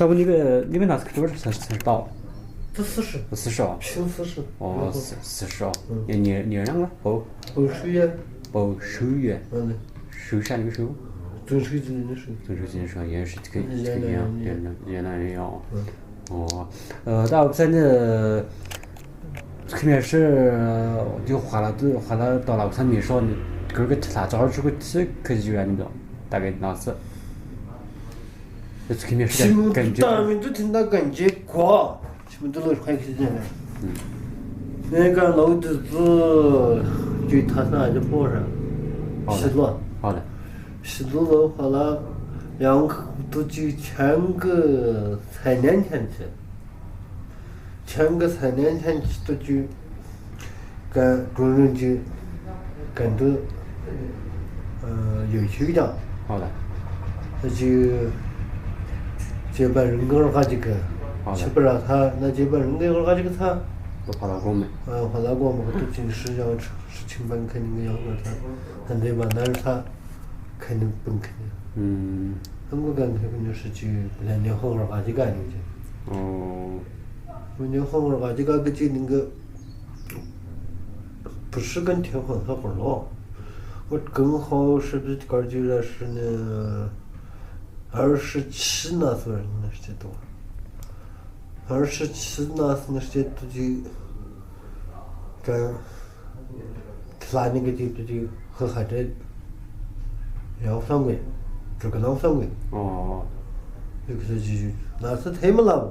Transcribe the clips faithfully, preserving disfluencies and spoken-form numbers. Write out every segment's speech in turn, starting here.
ད་ནི་བེ་ནི་བེ་ནས་ཀི་ཏོ་བར་ས་ས་པའོ། ཏི་སི་ཧྲི། སི་ཧྲི། ཕྱིང་སི་ཧྲི། ཨོ། སི་སི་ཧྲི། ཡ་ནི་ནི་རང་ལ་པའོ། པའོ་ཧྲུའུ་ཡོན། པའོ་ཧྲུའུ་ཡོན། ཨ་ནི། ཧྲུའུ་ཧྲ་ནི་ཧྲུའུ། ཙུང་ཧྲུའུ་ཙི་ནི་ཧྲུའུ། ཙུང་ཧྲུའུ་ཙི་ནི་ཧྲུའུ། ཡོན་ཧྲི་ཏི་ཁི་ཏི་ཁི་ཡོན་ཡོན་ཡོན་ཡོན་ཡོན། ཨོ། ད་འུ་ཚ་ནི། ཁི་མེ་ཧྲི་དེ་ཧ་ལ་དུ་ཧ་ལ་དོ་ལ་ཁ་མེ་ཧྲོ་ནི་གུར་གི་ཐི་ལ་ཙོར་ཆུ་གི་ཐི་ཁི་ཇི་ཡ་ནི་དོ་ད་གི་ནང་སི། དེ་ཚུ་ཁི་མེ་ཧྲི་གན་ཇི་ད་མི་དུ་ཐིན་ད་གན་ཇི་གོ་ཆི་མི་དུ་ལོ་ཁ་ཁི་ཇི་ནི་ནེ་ག་ལོ་དུ་ཙུ་ཇུ་ཐ་ས་ཇི་པོ་ར་ཤི་ལོ་ཧ་ལ་ཤི་ལོ་ལོ་ཧ་ལ་ཡང་དུ་ཅི་ཆང་གི་ཚ་ཉན་ཆན་ཆི། ཆང་གི་ས་ནན་ཆན་ཅི་ཏུ་ཅི་ག་ཀྲུང་རིན་ཅི་གན་དུ་ཡོད་ཤུགས་ཀྱང་ཧོ་ལ་ཅི་ཅེ་པ་རིང་གི་ར་ཅིག་གི་ཧོ་ལ་ཆི་པ་ར་ཐ་ན་ཅེ་པ་རིང་གི་ར་ཅིག་གི་ཐ་ལོ་ཕ་ལ་གོ་མེ་ཧོ་ལ་གོ་མེ་གི་ཏུ་ཅི་ཧྲི་ཡང་ཧྲི་ཆིང་པན་ཁ་ནི་གི་ཡང་གི་ཐ་ཧན་དེ་མ་ནར་ཐ། ཁ་ནི་པུན་ཁ་ནི། ཨུམ། ཨང་གུ་གང་ཁེ་གུ་ཉོ་ཧྲི་ཅི་ལ་ཉོ་ཧོང་ར་ག་ཅི་ག་ཉོ་ཅི། ཨོ། གུ་ཉོ་ཧོང་ར་ག་ཅི་ག་གི་ཅི་ནིང་གི། པུ་ཧྲི་གན་ཐེ་ཧོང་ཧ་གོ་ལོ། འོ་གང་ཧོ་ཧྲི་པི་ཀར་ཅི་ར་ཧྲི་ནི། ཨར་ཧྲི་ཆི་ན་སུ་ར་ནི་ཧྲི་ཏོ། ཨར་ཧྲི་ཆི་ན་སུ་ནི་ཧྲི་ཏོ་ཅི། ག་ཁ་ནི་གི་ཅིག་ཏུ་ཅིག་ཧ་ཧ་ཏེ་ཡང་སང་གི་དྲུག་གི་ནང་སང་གི། ཨོ། ཡུག་སེ་ཅི་ཅི་ན་སུ་ཐེ་མི་ལ་བོ།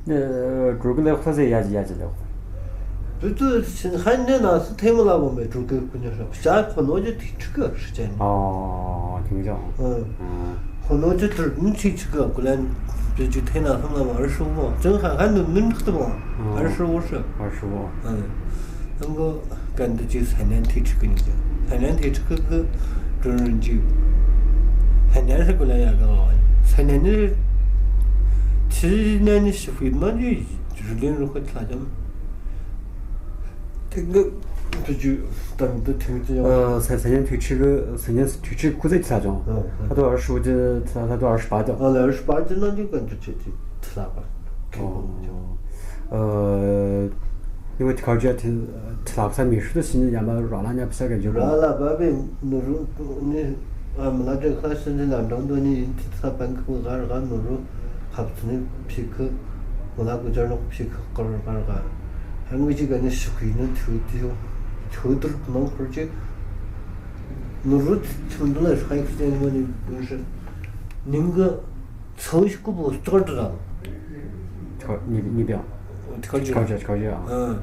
ཨ་དྲུག་གི་ལེགས་ཁོ་ཟེ་ཡ་ཅི་ཡ་ཅི་ལེགས་ཁོ། དུ་དུ་ཧ་ནེ་ན་སུ་ཐེ་མི་ལ་བོ་མེ་དྲུག་གི་ཀུ་ཉོ་ཧྲ་ཅ་ཁོ་ནོ་ཅི་ཐིག་ཁྲི་གི་ཧྲི་ཅན། ཨོ། ཐིག་ཅན། ཨ། ཁོ་ནོ་ཅི་དུར་ནི་ཆིག་ཆིག་ག་ཀུ་ལན་པེ་ཅིག་ཐེ་ན་སམ་ན་མ་ཨར་ཧྲི་བོ། ཅང་ཧ་ཧ་ནུ་ནུན་ཁ་ཏུ་བོ། ཨར་ཧྲི་བོ་ཧྲི། ཨར་ཧྲི་བོ། ཨ་ནི། ཨང་གོ་གན་དུ་ཅིག་ས་ནན་ཐེ་ཁྲི་ཀི་ནི་ཅི། ས་ནན་ཐེ་ཁྲི་ཀི་གི་ཀྲུང་རིན་ཅི། ས་ནན་ཧྲི་ཀུ་ལན་ཡ་ག་བ། ས་ནན་ནི་ཐི་ནན་ནི་ཤི་ཧུད་མ་ཅི་རུ་ལིན་རུ་ཁ་ཐ་ཅམ། ཐེངས་གི་དུ་ཅུ་དང་དུ་ཐེངས་ཅི་ཡང་། ཨ་ས་ས་ཡན་དུས་ཆི་གི་ས་ཡན་དུས་ཆི་ཁུ་ཚེ་ཚ་ཅོང་། ཨ་ད་ཨར་ཧྲི་བོ་ཅི་ཚ་ད་ཨར་ཧྲི་པ་ཅོང་། ཨ་ལ་ཨར་ཧྲི་པ་ཅི་ན་ཅི་གན་དུ་ཅི་ཅི་ཚ་པ། ཨ་ཡིན་བ་ཐི་ཁར་ཇ་ཐི་ཐི་ལ་ས་མི་ཧྲི་དུ་སི་ནི་ཡ་མ་ར་ལ་ཉ་པ་ས་གན་ཇི་ར་ལ་པ་བེ་ནུ་རུ་ནི་ཨ་མ་ལ་ཏྲེ་ཁ་སི་ནི་ལ་འདང་དུ་ནི་ཡིན་ཐི་ཚ་པན་ཁུ་ག་ར་ག་ནུ་རུ་ཧབ་ཚི་ནི་ཕི་ཁུ་མ་ལ་གུ་ཇར་ནོ་ཕི་ཁུ་ཀར་ག་ར་ག་ཧན་གི་ཅི་ག་ནི་ཤི་ཁུ་ནི་ཐུ་ཐུ་ཐུ་དུར་ནང་ཁུར་ཅི། ནུ་རུ་ཆུང་དུ་ལ་ཧའི་ཁུ་ཅན་མ་ནི་ཀུན་ཧྲི། ནིང་གི་ཚོ་ཞིག་གུ་བོ་སྟོར་དུ་ར། ཁ་ནི་ནི་བྱ། ཁ་ཇི་ཁ་ཇི་ཁ་ཇི་ཨ།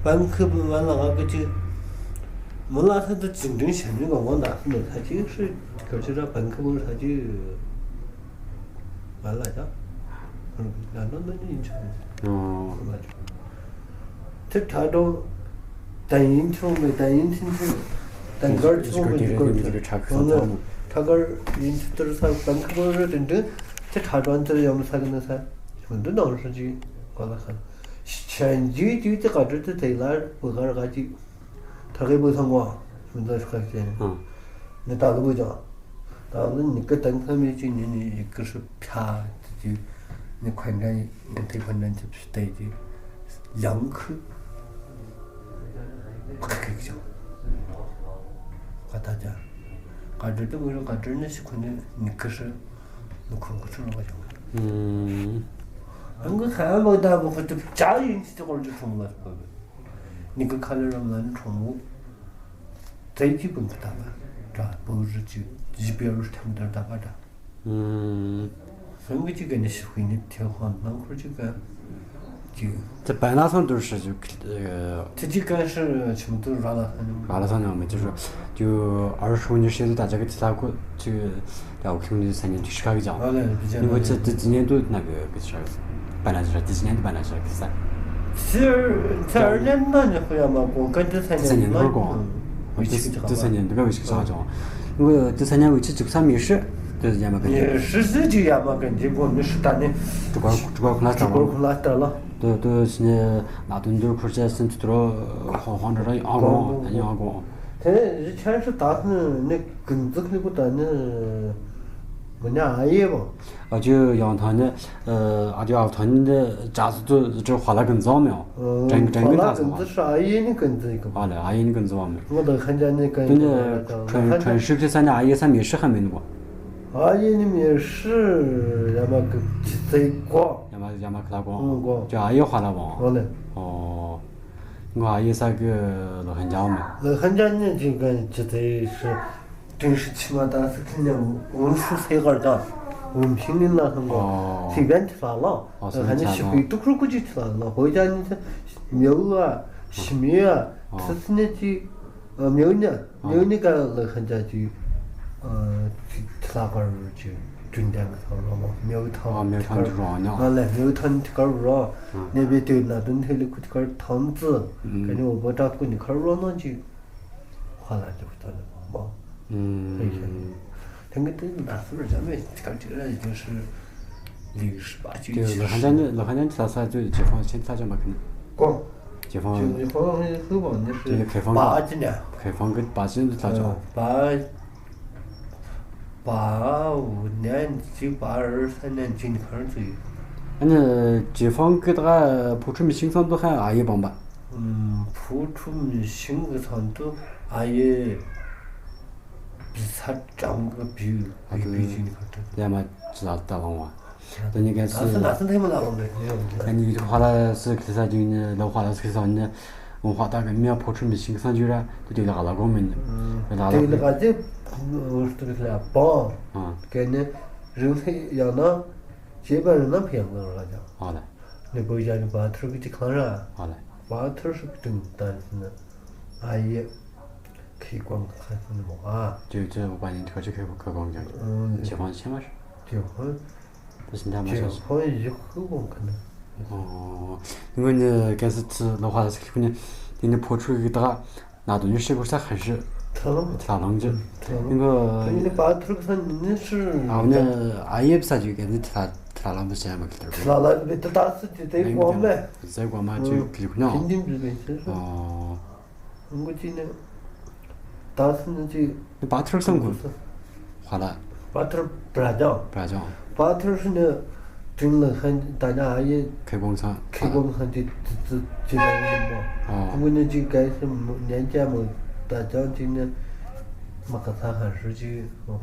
པན་ཁུ་བུ་མ་ལ་ང་གི་ཅི། མོ་ལ་ས་དུ་ཅིང་ཏིང་ཤ་ནི་གོ་མོ་ན་ནི་ས་ཅི་ཧྲི་ཁ་ཇི་ར་པན་ཁུ་བུ་ས་ཅི། མ་ལ་ཅ། ན་ནོ་ནི་ཡིན་ཆ་ནི། ཨ། ཐི་ཁྲ་ཏོ། ཏན་ཡིན་ཆུང་མེ་ཏན་ཡིན་ཆིན་ཆུང་། ཏན་གར་ཆུང་མེ་ཏན་གར་ཆུང་། ཁྲ་ཁ་ཐོང་། ཁྲ་གར་ཡིན་ཆུ་ཏུར་ས་ཏན་ཁ་བོ་རེ་ཏན་ཏན། ཐི་ཁྲ་ཏོ་ཏུར་ཡོམ་ས་གི་ན་ས། ཧུན་དུ་ནང་ཧྲི་ཅི་གོ་ལ་ཁ། ཆན་ཇི་ཇི་ཏི་ཀ་ཏུ་ཏི་ཐེ་ལ་བུ་གར་ག་ཅི། ཐ་གེ་བུ་ཐང་བ། ཧུན་དུ་ཤ་ཁ་ཅན། ཨ། ནི་ད་ལུ་བུ་ཅང་། ད་ལུ་ནི་ཀི་ཏན་ཁ་མི་ཅི་ནི་ནི་ཡི་ཀི་ཧྲི་ཕྱ་ཅི་ཅི། ནི་ཁོན་ཏན་ནི་ཐེ་ཁོན་ཏན་ཅི་ཕྱི་ཏེ་ཅི། ཡང་ཁུ། ཁ་ཁེག་ཅང་། ཀ་ཏ་ཅ། ཀ་ཏྲི་ཏུ་བུ་རུ་ཀ་ཏྲི་ནི་ཤི་ཁོ་ནི་ནི་ཀི་ཧྲི། ནི་ཁོན་ཁུ་ཧྲི་ལོ་ཅང་། ཨུམ། ཨང་གི་ཁ་མ་ད་བུ་ཁུ་ཏུ་ཅ་ཡིན་ཅི་ཏུ་ཀོར་ཅི་ཁྲོང་ལ་ཁོ་བུ། ནི་ཀི་ཁ་ལེ་རམ་ལ་ནི་ཁྲོང་བུ། ཙེ་ཅི་བུན་ཁུ་ཏ་ལ། ཏྲ་བུ་རུ་ཅི་ཇི་པི་རུ་ཐེམ་ཏར་ཏ་པ་ཏྲ། ཨུམ། ཧང་གི་ཅི་ག་ནི་ཤི་ཧུ་ནི་ཐེ་ཧོན་ནང་ཁུར་ཅི་ག་ཅི། ཙེ་པ་ན་སང་དུར་ཤ་ཅི་ཨ། ཙེ་ཅི་ག་ཤི་ཆུང་དུ་ར་ལ་ཧ་ནི། ར་ལ་ཧ་ནི་མེ་ཅི་རུ་ཅི་ཨར་ཧུ་ནི་ཤེ་དུ་ད་ཅ་གི་ཙེ་ལ་ཁུ་ཅི་ཡའོ་ཁྱུང་ནི་ས་ནི་དུ་ཤི་ཁ་གི་ཅང་། ཨ་ལེ་ཅི་ནི་བུ་ཅི་ཙེ་ཙེ་ནི་དུ་ན་གི་གི་ཤ། པ་ན་ཤ་ཙེ་ཙེ་ནི་དུ་པ་ན་ཤ་གི་ས། ཙེ་ཙེ་ནི་ན་ནི་ཧུ་ཡ་མ་གོང་ག་ཙེ་ཙེ་ནི་ཧུ་གོང་། ཙེ་ཙེ་ནི་དུ་ག་བི་ཤི་ཤ་ཅང་། ཙེ་ཙེ་ནི་བི་ཅི་ཅུག་ས་མི་ཤི། དུ་ཡ་མ་ག་ནི་ཤི་ཟི་ཅི་ཡ་མ་ག་ནི་གོ་ནི་ཤི་ད་ནི། ཏུ་གོ་ཏུ་གོ་ཁུ་ལ་ཏ་ལ། ཏུ་གོ་ཁུ་ལ་ཏ་ལ། ཏུ་ཏུ་ཤི་ནི་ན་ཏུ་ཏུ་ཁུར་ཅ་སིན་ཏུ་ཏུ་རོ་ཧོ་ཧོན་ར་ཨ་གོ་ཨ་ནི་ཨ་གོ། ཏེ་ཡི་ཆན་ཤུ་ད་ནི་ནི་གུན་ཛུག་ནི་གུ་ད་ནི། ང་ནི་ཨ་ཡེ་བ། ཨ་ཅོ་ཡང་ཐང་ནི། ཨ་ཅོ་ཨ་ཐང་ནི་ཅ་སུ་ཏུ་ཅོ་ཧ་ལ་གི་འཛོམས་མེད། ཨ་ཀྲན་ཀྲན་གི་ཧ་ལ་ཐང་གི་སོང་བ། འཛོམས་ཧྲ་ཨ་ཡེ་ནི་གི་འཛོམས་ཡི་གི། ཨ་ལེ་ཨ་ཡེ་ནི་གི་འཛོམས་མེད། ང་ད་ཁ་ཅ་ནི་གི། དེ་ནི་ཁྲོན་ཁྲོན་ཧྲི་ཁི་ས་ནི་ཨ་ཡེ་ས་མེ་ཧྲི་ཧ་མེན་གོ། ཨ་ཡེ་ནི་མེ་ཧྲི་ཡ་མ་གི་ཅི་ཚེ་གོ། ཡ་མ་ཡ་མ་ཁ་ལ་གོ། ཨང་གོ། ཅོ་ཨ་ཡེ་ཧ་ལ་བ། ཨ་ལེ། ཨོ། ང་ཨ་ཡེ་ས་གི་ལོ་ཧན་ཅང་མེད། ལོ་ཧན་ཅང་ནི་ཅི་ག་ཅི་ཚེ་ཧྲི། ཏིང་ཧྲི་ཆི་མ་ད་སི་ཁི་ཉམ་འུན་ཧྲུ་སེ་གར་ད། འུན་ཕིང་ནི་ན་ཧང་གོ། ཨོ། སི་བན་ཐི་ལ་ལ། ཨོ། ཧ་ནི་ཤི་ཁུ་ཏུ་ཁྲུ་ཁུ་ཅི་ཐི་ལ་ལ། ཧོ་ཅ་ནི་ཚེ་མེའུ་ཨ་ཤི་མེའུ་ཨ། ཨོ། ཐི་སི་ནི་ཅི་མེའུ་ནི་མེའུ་ནི་ག་ལོ་ཧན་ཅང་ཅི་ཐི་ལ་གར་ཅི་ཅུན་ཏན་ག་ཐང་རོ་མོ། མེའུ་ཐང་ཨ་མེའུ་ཐང་ཅི་རོ་ཉོ། ཨ་ལེ་མེའུ་ཐང་ཐི་གར་རོ། ཨ་ནེ་བེ་ཏེ་ན་དུན་ཐེ་ལི་ཁུ་ཐི་གར་ཐང་ཙི། ཨ་ནི་འོ་བ་ཏྲ་ཁུ་ནི་གར་རོ་ནང་ཅི། ཧ་ལ་ཅོ་ཁུ་ཐོ་ནི་མ། ཨུམ། ཧེ་ཤ་ནི། ཐེང་གི་ཏེ་ན་སུ་ར་ཇ་མེ་ཏི་ཀ་ཏི་ར་ཅོ་ཧྲི་ལི་ཧྲི་པ་ཅིག་ཏེ་ལོ་ཧན་ཅང་ནི་ལོ་ཧན་ཅང་ནི་ས་ས་ཅོ་ཇེ་ཕང་ཆེན་ས་ཅོ་མ་ཁན། ཀོ། ཇེ་ཕང་། ཇེ་ཕང་ཧེ་ཧུ་བ་ནི་ཧྲི་ཏེ་ཁེ་ཕང་པ་ཅི་ནི་ཁེ་ཕང་གི་པ་ཅི་ནི་ས་ཅོ། པ། པ་འུ་ནན་ཅིག་པ་ར་ས་ནན་ཅིག་ནི་ཁར་ཅིག། ཨ་ནི་ཇེ་ཕང་གི་ད་ཕོ་ཁྲུ་མི་ཤིང་སང་དུ་ཧ་ཨ་ཡེ་བང་པ། ཨུམ། ཕོ་ཁྲུ་མི་ཤིང་གི་སང་དུ་ཨ་ཡེ། བི་ས་ཀྲང་གི་བི་བི་ཅིག་ནི་ཁར་ཅིག། ཡ་མ་ཅི་ལ་ད་བང་བ། ད་ནི་གན་སི། ད་སི་ན་སི་ཐེ་མ་ལ་བང་བ། ད་ནི་ཧ་ལ་སི་ཁི་ས་ཅིག་ནི་ལ་ཧ་ལ་སི་ཁི་ས་ནི། འོ་ཧ་ད་གི་མི་ཕོ་ཁྲུ་མི་ཤིང་སང་ཅིག་ར་དུ་དེ་ལ་ག་ལ་གོ་མིན། ཨུམ། ལ་ལ་དེ་ལ་ག་ཅི་ཨུ་ཏུ་ལ་པོ། ཨ། གན་ནི་རིང་ཧེ་ཡང་ན་ཅེ་པ་རིང་ན་ཕི་ཡང་ལ་ར་ཅང་། ཨ་ལ། ནི་བོ་ཡ་ནི་བ་ཐུར་གི་ཅི་ཁང་ར། ཨ་ལ། བ་ཐུར་ཧྲུག་ཏུང་ད་ནི་ཨ་ཡེ་ཁེ་ཀོང་ཁ་སི་ནི་མོ་ཨ། ཅོ་ཅོ་བ་ནི་ཁ་ཅིག་ཁེ་ཁེ་ཀོང་ཀྱང་། ཨུམ། ཇེ་ཕང་ཆེ་མ། ཇེ་ཕང་། ད་སི་འདྲ་མ་ཇེ་ཕང་ཡི་ཁུ་ཀོང་ཁ་ནི། ཨོ། ངོ་ནི་གལ་སྲིད་ལོ་ཧ་ལ་སི་ཁི་ནི་དེ་ནི་ཕོ་ཁྲུ་གི་ད་ན་དུ་ཉི་ཤུ་གུ་ས་ཁ་ཤི། ཐ་ལང་། ཐ་ལང་ཅི། ཐ་ལང་། ངོ་། ཨ་ནི་པ་ཐུར་ས་ནི་ནི་ཤི། ཨ་ནི་ཨ་ཡེ་བ་ས་ཅིག་གི་ནི་ཐ་ཐ་ལང་བ་ས་མ་གི་ཐུར། ཐ་ལང་བི་ད་ད་སི་ཅི་དེ་གོ་མེ། ཟེ་གོ་མ་ཅི་ཀི་ལི་ཁུ་ནོ། ཁིན་ཏིན་བི་བི་ཅི། ཨོ། ངོ་ཅི་ནི། ད་སི་ནི་ཅི། པ་ཐུར་སང་གུ། ཧ་ལ། པ་ཐུར་བྲ་ཅང་། བྲ་ཅང་། པ་ཐུར་ཧྲི་ནི་ཏིང་ལ་ཧན་ད་ནི་ཨ་ཡེ་ཁེ་ཀོང་སང་། ཁེ་ཀོང་སང་ཅི་ཅི་ཅི་ཅི་ལ་ནི་མོ། ཨོ། ངོ་ནི་ཅི་གལ་སྲིད་ཉན་ཅ་མོ་ད་ཅང་ཅི་ནི་མ་ཀ་ས་ཧ་ཧྲི་ཅི་མོ་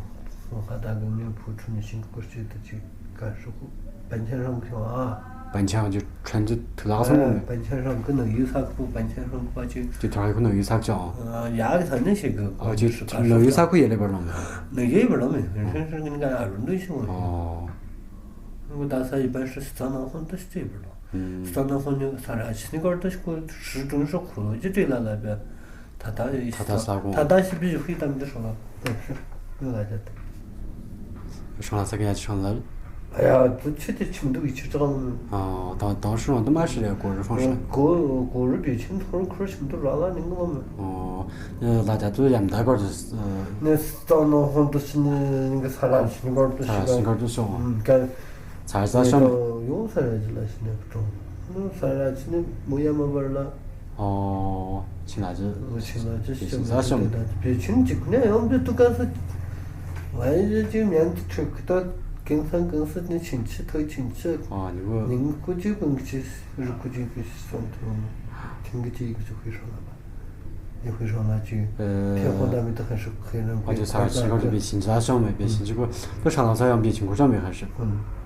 ཧ་ད་གི་ནི་ཕུ་ཁྲུ་ནི་ཤིང་ཀུར་ཅི་ད་ཅི་ག་ཧྲི་ཀུ་པན་ཆེན་རང་ཁྱོང་ཨ། པན་ཆེན་ཅི། ཁྲན་ཅི་ཐུ་ལག་སོང་མོ། པན་ཆེན་རང་གི་ནང་ཡུ་ས་ཁུ་པན་ཆེན་རང་པ་ཅི། ཅི་ཐ་ཁུ་ནང་ཡུ་ས་ཅང་། ཡ་གི་ས་ནི་ཤེ་གི། ཨ་ཅི་ནང་ཡུ་ས་ཁུ་ཡེ་ལེ་བར་ལོང་མེ། ནང་ཡེ་བར་ལོང་མེ། རིང་རིང་རིང་གི་ཨ་རུ་འདུ་ཤི་མོ། ཨོ། ངོ་ད་ས་ཡི་པན་ཧྲི་སི་ཙ་ན་ཧོན་ཏུ་ཤི་ཅི་བར་ལོང་། སི་ཙ་ན་ཧོན་ནི་ས་ར་ཆི་ནི་གར་ཏུ་ཤི་ཁུ་ཧྲི་ཀྲུང་ཧྲི་ཁུ་རོ་ཅི་ཏི་ལ་ལ་བེ། ད་ལྟ་ཡི་ཤི་ད་ལྟ་ས་གོང་། ད་ལྟ་ཤི་བི་ཧུའི་ཏམ་གི་ཧྲོ་ལ། ཡོད་ལ་ཇ་ཏེ། ཧྲོ་ལ་ས་གི་ཡ་ཅི་ཧྲོ་ལ། ཨ་ཡ་དུ་ཆུ་དེ་ཆུ་འདུག་ཡི་ཆུ་ཙག་ལ། ཨ་ད་ད་ཧྲོ་ལ་དུ་མ་ཧྲི་རེ་གོ་རི་ཧྲོ་ཤ། གོ་གོ་རི་བེ་ཆིན་ཐོར་ཁུར་ཆིན་དུ་ར་ལ་ནིང་ལོ་མེ། ཨོ། ལ་ད་དུ་ཡམ་ད་གོ་རི། ནེ་ཙ་ན་ཧོན་དུ་ཤི་ནི་ནིང་གི་ས་ར་ཤི་ནི་གོ་རི་དུ་ཤི། ས་ར་ཤི་ནི་གོ་རི་དུ་ཤི། ཨུམ་ག། ས་ར་ས་ཤོམ། ཡོང་ས་ར་ཅི་ལ་ཤི་ནི་ཀྲོང་། ནུ་ས་ར་ཅི་ནི་མོ་ཡ་མ་བར་ལ། ཨོ། ཆིང་ལ་ཅི། ཨོ་ཆིང་ལ་ཅི་ཆིང་ལ་ཅི་ཤོམ། བེ་ཆིང་ཅིག་ནེ་ཡོང་བི་ཏུ་ཀ་ས། ཝའི་ཅི་མིང་ཏུ་ཁྲུ་ཁི་ཏོ་ཀིང་སང་ཀིང་སི་ནི་ཆིང་ཅི་ཐོ་ཆིང་ཅི། ཨོ་ནི་གོ། ནིང་ཀུ་ཅི་ཀུང་ཅི་རུ་ཀུ་ཅི་ཀུ་ཅི་སོང་ཐུ་ནི། ཐིང་གི་ཅི་ཀུ་ཅི་ཁུ་ཧྲོ་ལ་མ། ཡ་ཧུ་ཧྲོ་ལ་ཅི། ཨེ། ཐེ་ཁོ་ད་མི་ཏུ་ཧ་ཧྲི་ཁེ་ནང་ཨ་ཅོ་ས་ར་ཤི་ནི་གོ་རི་བེ་ཆིང་ཅི་ལ་ཤོམ་མེ། བེ་ཆིང་ཅི་གོ་ཏོ་ཧྲ་ལ་ས་ཡོང་བེ་ཆིང་གོ་ཤོམ་མེ་ཧ་ཤི།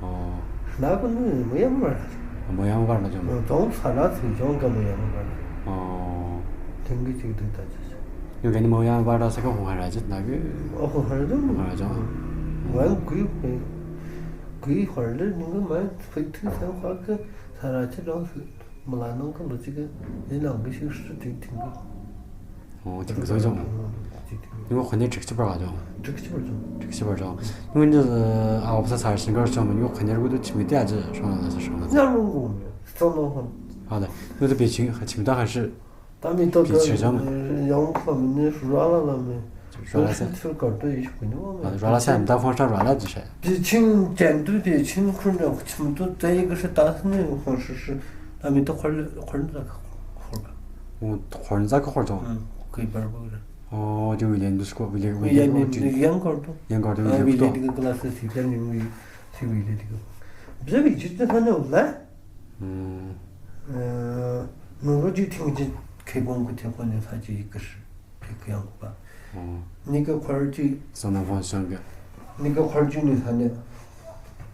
ཨོ། ན་གོ་ནི་མོ་ཡ་མ་བར་ལ། མོ་ཡ་མ་བར་ལ་ཅོ་མ། ཙོང་ས་ར་ཚུ་ཅོང་ག་མོ་ཡ་མ་བར་ལ། ཨོ། ཐེང་གི་ཅིག་དུ་ད་ཅི་ཤི། ཡོང་ག་ནི་མོ་ཡ་མ་བར་ལ་ས་ག་ཧོ་ཧ་ར་ཅི་ན་གི། ཨོ་ཧོ་ཧ་ར་ཅི། ཧོ་ཧ་ར་ཅི། ཝན་གུ་གུ་ཧོ་ར་ལེ་ནིང་གི་མ་ཕི་ཐུ་ས་ཧོ་གི་ས་ར་ཅི་ལོང་སུ། མི་ལ་ནང་གི་ལོ་ཅིག་གི་ཡིན་ནང་གི་ཤིག་ཧྲི་ཏིང་ཏིང་གི། ཨོ་ཏིང་གི་ཟོ་ཅོང་། ཏིང་ཏིང་གི། ནི་ཁོ་ནི་ཀྲིག་ཅི་པར་ག་ཅོང་། ཀྲིག་ཅི་པར་ཅོང་། ཀྲིག་ཅི་པར་ཅོང་། ནི་ཨ་འོབ་ས་ས་ཤིང་གར་ཅོང་མི་ནི་ཁོ་ནི་རུ་གུ་དུ་ཆི་མི་ཏི་ཨ་ཅི་ཧྲོང་ལ་ས་ཧྲོང་ལ་ས། ཉམ་རུང་གོ་མི་སོ་ནོ་ཧོན། ཨ་ལེ་ནི་དུ་བེ་ཆིང་ཧ་ཆིང་ད་ཧ་ཤི། ད་མི་ཏོ་གི་ཡང་ཁོ་མི་ནི་ར་ལ་ལ་མི། ར་ལ་ས། ཚུར་གར་དུ་ཡིག་ཤུགས་ནི་བ་མེད། ར་ལ་ས་ཡམ་ད་ཧོན་ཧྲ་ར་ལ་ཅི་ཤ། བེ་ཆིང་ཅན་དུ་བེ་ཆིང་ཁུར་ནི་ཁུ་ཆིམ་དུ་ཙེ་ཡི་གི་ཧྲི་ད་སི་ནི་ཧོན་ཧྲི་ཧྲི། ད་མི་ཏོ་ཁོར་ཁོར་ནི་ཛ་ཁ་ཁོར་ག། ཨོ་ཁོར་ནི་ཛ་ཁ་ཁོར་ཅོང་། ཨང་གི་བར་བོ་ར། ཨོ་དེ་ཝི་ལེ་འདུག་སྐོར་ཝི་ལེ་ཝི་ལེ་ཡང་ནི་ཡང་སྐོར་དུ་ཡང་སྐོར་དུ་ཝི་ལེ་ཝི་ལེ་དེ་གི་ཀི་ལ་སི་སི་ཏེ་ནི་ངི་སི་ཝི་ལེ་དེ་གི་བཟའ་བི་ཅི་ཏེ་ཧ་ནི་ཝ་ལ། ཨ་ནོ་རོ་ཅི་ཐིང་ཅི་ཁེ་གོང་གི་ཐེ་གོ་ནི་ས་ཅི་ཡི་ཀི་ཧྲི་ཕི་ཀི་ཡང་གོ་པ། ཨོ་ནི་ཀི་ཁོར་ཅི་སོ་ན་ཕོན་ཤང་གི་ནི་ཀི་ཁོར་ཅི་ནི་ས་ནི་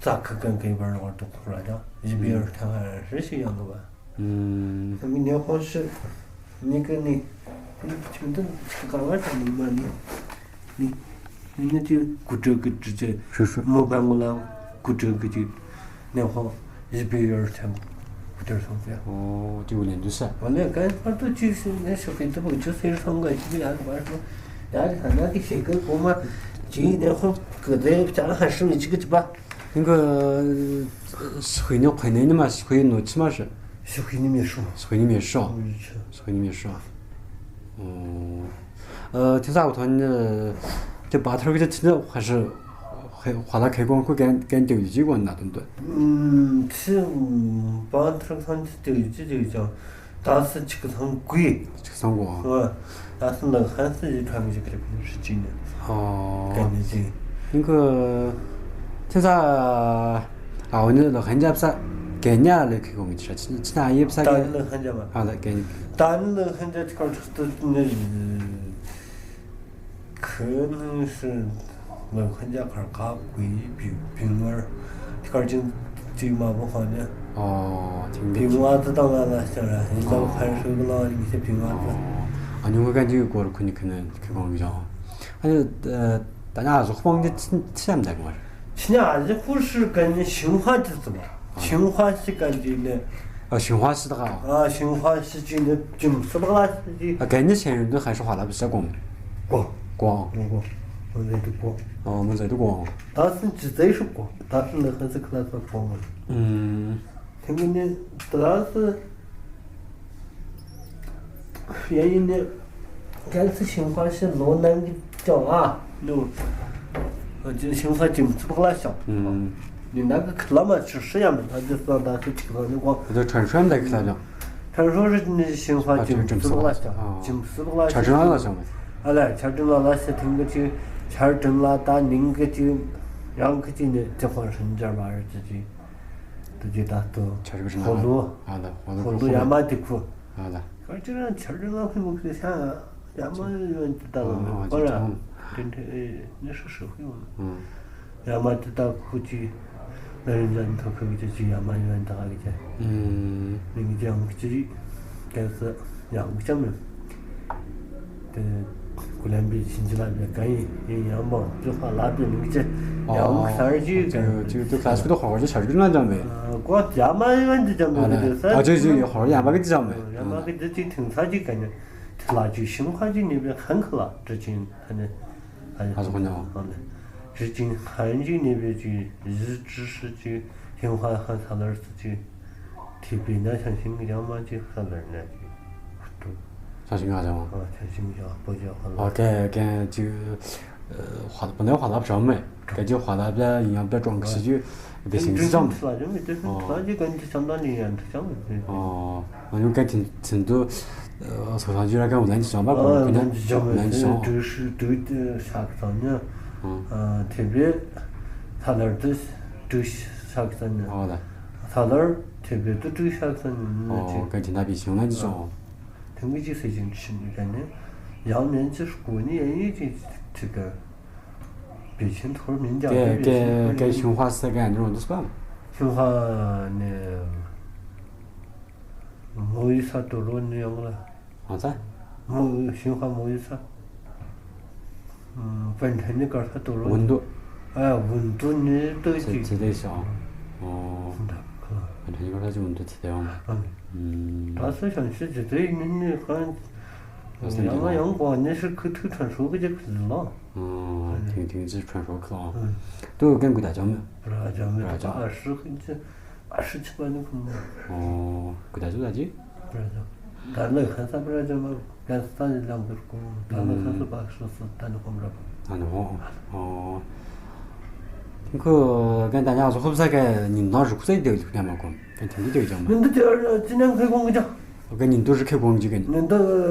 ཙ་ཁ་གང་གི་བར་ནོ་དུ་ཁོ་ར་ད་ཡི་བི་ཡོར་ཐང་ཧ་ཧྲི་ཤི་ཡང་གོ་པ། ཨུམ། ཨ་མི་ནེ་ཧོ་ཤི་ནི་ཀ་ནི་ཁྱིམ་དུ་ཅིག་ག་བ་ད་ནི་མ་ནི་ནི་ནི་ནི་ཅི་གུ་ཏྲ་གི་ཏྲི་ཅི་ཧྲུ་ཧྲུ་མོ་བང་ལ་གུ་ཏྲ་གི་ཅི་ནེ་ཧོ་ཡི་བི་ཡོར་ཐང་གུ་ཏྲ་སོང་ཏེ། ཨོ་ཅི་ཝི་ལེ་འདུག་ས། ཨོ་ནེ་ག་བར་དུ་ཅི་སི་ནེ་ཤོ་ཕི་ཏུ་བུ་ཅི་སི་སོང་ག་ཅི་ཡ་བར་དུ་ཡ་གི་ཐ་ན་གི་ཤེ་གི་གོ་མ་ཅི་ནེ་ཧོ་གི་ཏེ་ཅ་ཧ་ཧྲི་མི་ཅི་གི་ཅི་པ། 那个是回你回来的吗？是回你去吗？是。是回你没说。是回你没说。嗯，是。是回你没说。哦，呃，听啥我同你这巴特个听着还是还花了开光会跟跟丢一几个那顿顿。嗯，是巴特上去丢一几就叫 ད་སི་ཆིག་སང་གོ། ཆིག་སང་གོ། ཨ། ད་སི་ལག་ཧན་སི་ཡི་ཁྲ་མི་ཞིག་ཁྲ་ཕི་ཧྲི་ཅི་ནི། ཨོ། གན་ནི་ཅི། ནི་གི་ཐེ་ས་ཨ་འོ་ནི་ལག་ཧན་རྒྱབ་ས་གན་ཉ་ལ་ཁི་གོང་གི་ཆ་ཆི་ཆི་ན་ཡིབ་ས་གན། ད་ནི་ལག་ཧན་རྒྱབ་མ། ཨ་ལ་གན། ད་ནི་ལག་ཧན་རྒྱབ་ཁར་ཁྲག་ཏུ་ནི། ཁོ་ནི་སི་ལོ་ཁན་ཇ་ཁར་ཁ་གུའི་བི་བིང་བར་ཁར་ཅིང་ཅིག་མ་བོ་ཁ་ནི། ཨོ། ཅིང་བིང་བ་ཙི་དང་ལ་ལ་ཤ་ར་ཧིན་ལོ་ཁར་ཤུ་གི་ལོ་ཡིན་ཤེ་བིང་བ་ཙི། ཨ་ཉུང་གི་གན་ཅིག་གོར་ཁུ་ནི་ཁུ་ནི་ཁུ་གོང་གི་ཅང་། ཨ་ནི་ད་ཉ་ཟོག་ཕོང་ཅི་ཅི་ཅམ་ད་གོར། ཆི་ཉ་ཨ་ཟི་ཧུ་ཧྲི་གན་ནི་ཤིང་ཧྭ་ཅི་ཙི་མ། ཤིང་ཧྭ་ཤི་གན་ཅི་ནི། ཨ་ཤིང་ཧྭ་ཤི་ད་ག། ཨ་ཤིང་ཧྭ་ཤི་ཅི་ནི་ཅིམ་སི་བག་ལ་ཤི་ཅི། ཨ་གན་ནི་ཤེན་ཡོན་དུ་ཧན་ཧྲི་ཧྭ་ལ་བི་ས་གོང་། གོ། གོ། གོ། མོ་ཟེ་དུ་གོ། ཨ་མོ་ཟེ་དུ་གོ། ད་སི་ཅི་ཟེ་ཤུ་གོ། ད་སི་ལ་ཧན་སི་ཁ་ལ་ས་གོ་མོ། ཨུམ། ཐེང་གི་ནི་ད་སི། ཡ་ཡིན་ནི། གལ་སྲིད་ཤིང་ཧྭ་ཤི་ལོ་ནང་གི་ཅོ་ཨ་ནུ། ཨ་ཅི་ཤིང་ཧྭ་ཅིམ་ཙི་བག་ལ་ཤོག་ཨུམ། ནི་ནང་གི་ཁི་ལ་མ་ཆུ་ཧྲི་ཡ་མི་ད་ཅི་སང་ད་སི་ཅིག་ལ་ནི་གོ། ཨ་ཅོ་ཁྲན་ཧྲོ་ཡ་མི་ད་ཁི་ལ་ཅོ། ཁྲན་ཧྲོ་རི་ནི་ཤིང་ཧྭ་ཅིམ་ཙི་བག་ལ་ཤོག་ཨ་ཅིམ་ཙི་བག་ལ་ཤོག་ཁྲན་ཧྲོ་ལ་ཤོག་མི། ཨ་ལ་ཆར་ཏིང་ལ་ལ་ཤི་ཐིང་གི་ཅི་ཆར་ཏིང་ལ་ད་ནིང་གི་ཅི་ཡང་གི་ཅི་ནི་ཅི་ཧོ་ཧྲིན་ཇར་མ་རི་ཅི་ཅི། དུ་ཅི་ད་ཏུ་ཆར་གི་ཧོ་ལུ། ཨ་ལ་ཧོ་ལུ་ཧོ་ལུ་ཧོ་ཡ་མ་ཏི་ཁུ། ཨ་ལ། ཁར་ཅི་རང་ཆར་ཏིང་ལ་ཧི་མུག་སི་ཤ་ཡ་མ་ཡོན་ཏི་ད་ལ་ཨ་ཧོ་ཅི་ར། ཏིན་ཏི་ཨེ་ནི་ཧྲི་ཧྲི་ཧི་ཡོན། ཡ་མ་ཏི་ད་ཁུ་ཅི། ན་རིན་ཇན་ཐོ་ཁུ་ཅི་ཅི་ཡ་མ་ཡོན་ཏ་གི་ཅི། ཨུམ། མིང་ཅང་ཅི་རི། གལ་སྲིད་ཡང་ཅང་མེད། ཏེ་ཀུ་ལན་པི་ཆིན་ཅི་ལ་པེ་ག་ཡིན་ཡིན་ཡང་བོ་ཅོ་ཧ་ལ་པེ་མིང་ཅི། ཡང་སར་ཅི་ག་ཅི་ཅི་ཏུ་ཁ་སུ་ཏུ་ཧོ་ཅི་ཆར་ཅི་ན་ཅང་མེད། ཨ་གོ་ཡ་མ་ཡོན་ཏི་ཅང་མེད་ཏེ་ས། ཨ་ཅི་ཅི་ཧོ་ཡ་མ་གི་ཅང་མེད། ཡ་མ་གི་ཅི་ཐིང་ས་ཅི་ག་ནི། ཐི་ལ་ཅི་ཤིང་ཁ་ཅི་ནི་པེ་ཁན་ཁ་ལ་ཏྲི་ཅིན་ཐ་ནི། ཨ་ཟོ་ཁོ་ཉོ། ཨ་ནི། རི་ཅིན་ཧན་ཅིག་ནི་བེ་ཅིག་ཡི་ཅི་ཧྲི་ཅིག་ཧིང་ཧ་ཧ་ས་ལར་སི་ཅིག་ཐི་བི་ན་ཆང་ཤིང་ཡང་མ་ཅིག་ས་ལར་ན་ཅིག་ཧུ་ཏུ། ཆང་ཤིང་ཡང་ཅང་། ཨ་ཆང་ཤིང་ཡང་པོ་ཅིག་ཧ་ལར། ཨོ་ཀེ་ཀེ་ཅིག་ཧ་པོ་ནེ་ཧ་ལབ་ཅང་མེ། ཀེ་ཅིག་ཧ་ལབ་ལ་ཡང་པེ་ཀྲོང་ཤི་ཅིག་དེ་ཤིང་ཅང་མེ། ཨོ། ཀེ་ཅིག་ཀན་ཅིག་ཅང་ད་ནི་ཡང་ཅང་མེ། ཨོ། ཨ་ཡོང་ཀ་ཐིན་ཐིན་དུ་སོ་སོ་ཇུ་ར་ཀ་ལན་ཅི་ཅང་མ་གོ་ལན་ཅི་ཅང་མ་ལན་ཅི་ཅང་། དུ་ཤུ་དུ་ཤག་ཙང་ཉ། ཨ་ཐེ་བེ་ཐ་ལར་དུ་དུ་ཤག་ཙང་ཉ། ཨོ་ལ། ཐ་ལར་ཐེ་བེ་དུ་དུ་ཤག་ཙང་ཉ། ཨོ་ཀ་ཐིན་ད་བི་ཤིང་ལན་ཅི་ཅང་། ཐེང་གི་ཅི་སེ་ཅིང་ཅི་ནི་ཀ་ནི་ཡང་ནན་ཅི་ཤུ་གོ་ནི་ཡང་ཡི་ཅི་ཅི་ཀ། བེ་ཆེན་ཐོར་མིན་ཀྱང་ཀེ་ཀེ་ཀེ་ཤིང་ཧྭ་སི་ཀ་ནི་རུང་དུས་པ། ཤིང་ཧྭ་ནི་མོ་ཡི་ས་ཏོ་རོ་ནི་ཡང་ལ། ཨ་ཙ། མོ་ཤིང་ཧྭ་མོ་ཡི་ས། ཨམ་པན་ཐན་ནི་ཀར་ས་ཏོ་རོ། ཝུན་དུ། ཨ་ཝུན་དུ་ནི་ཏོ་ཅི། ཚེ་ཚེ་དེ་ཤང་། ཨོ། ད་ཁ། པན་ཐན་ནི་ཀར་ས་ཅི་ཝུན་དུ་ཚེ་དེ་ཡང་། ཨ་ནི། ཨམ། ད་སུ་ཤང་ཤི་ཅི་དེ་ནི་ནི་ཁང་། ཡང་ཡང་གོ་ནི་ཧྲི་ཁུ་ཐུ་ཁྲོན་ཧྲོ་གི་ཇེ་ཁུ་ལོ། ཨོ། ཐིང་ཐིང་ཅི་ཁྲོན་ཧྲོ་ཁུ་ལོ། ཨ། ཏུ་ཀན་གུ་ད་ཅང་མེ། ར་ཅང་མེ། ར་ཅང་། ཨ་ཧྲི་ཁུ་ཅི་ཨ་ཧྲི་ཅི་པ་ནི་ཁུ་མོ། ཨོ། གུ་ད་ཅུ་ད་ཅི། ར་ཅང་། ད་ནི་ཁ་ས་པ་ར་ཅང་མ་གན་ས་ནི་ལང་གུར་ཀོ། ད་ནི་ཁ་ས་པ་ཧྲི་སི་ད་ནི་ཁོམ་ར་པ། ཨ་ནི་ཧོ། ཨོ། ཁུ་ཀན་ད་ཉ་སོ་ཧུབ་ས་ཀ་ཉིན་ནོ་རུ་ཁུ་ས་དེ་ལུག་ཉ་མ་ཀོ། ཀན་ཐིང་གི་དེ་ཅང་མ། ཉིན་དེ་ཅི་ནང་ཁུ་ཀོང་གི་ཅང་། གན་ཉིན་དུ་རུ་ཁེ་གོང་ཅིག་གན། ཉིན་དུ་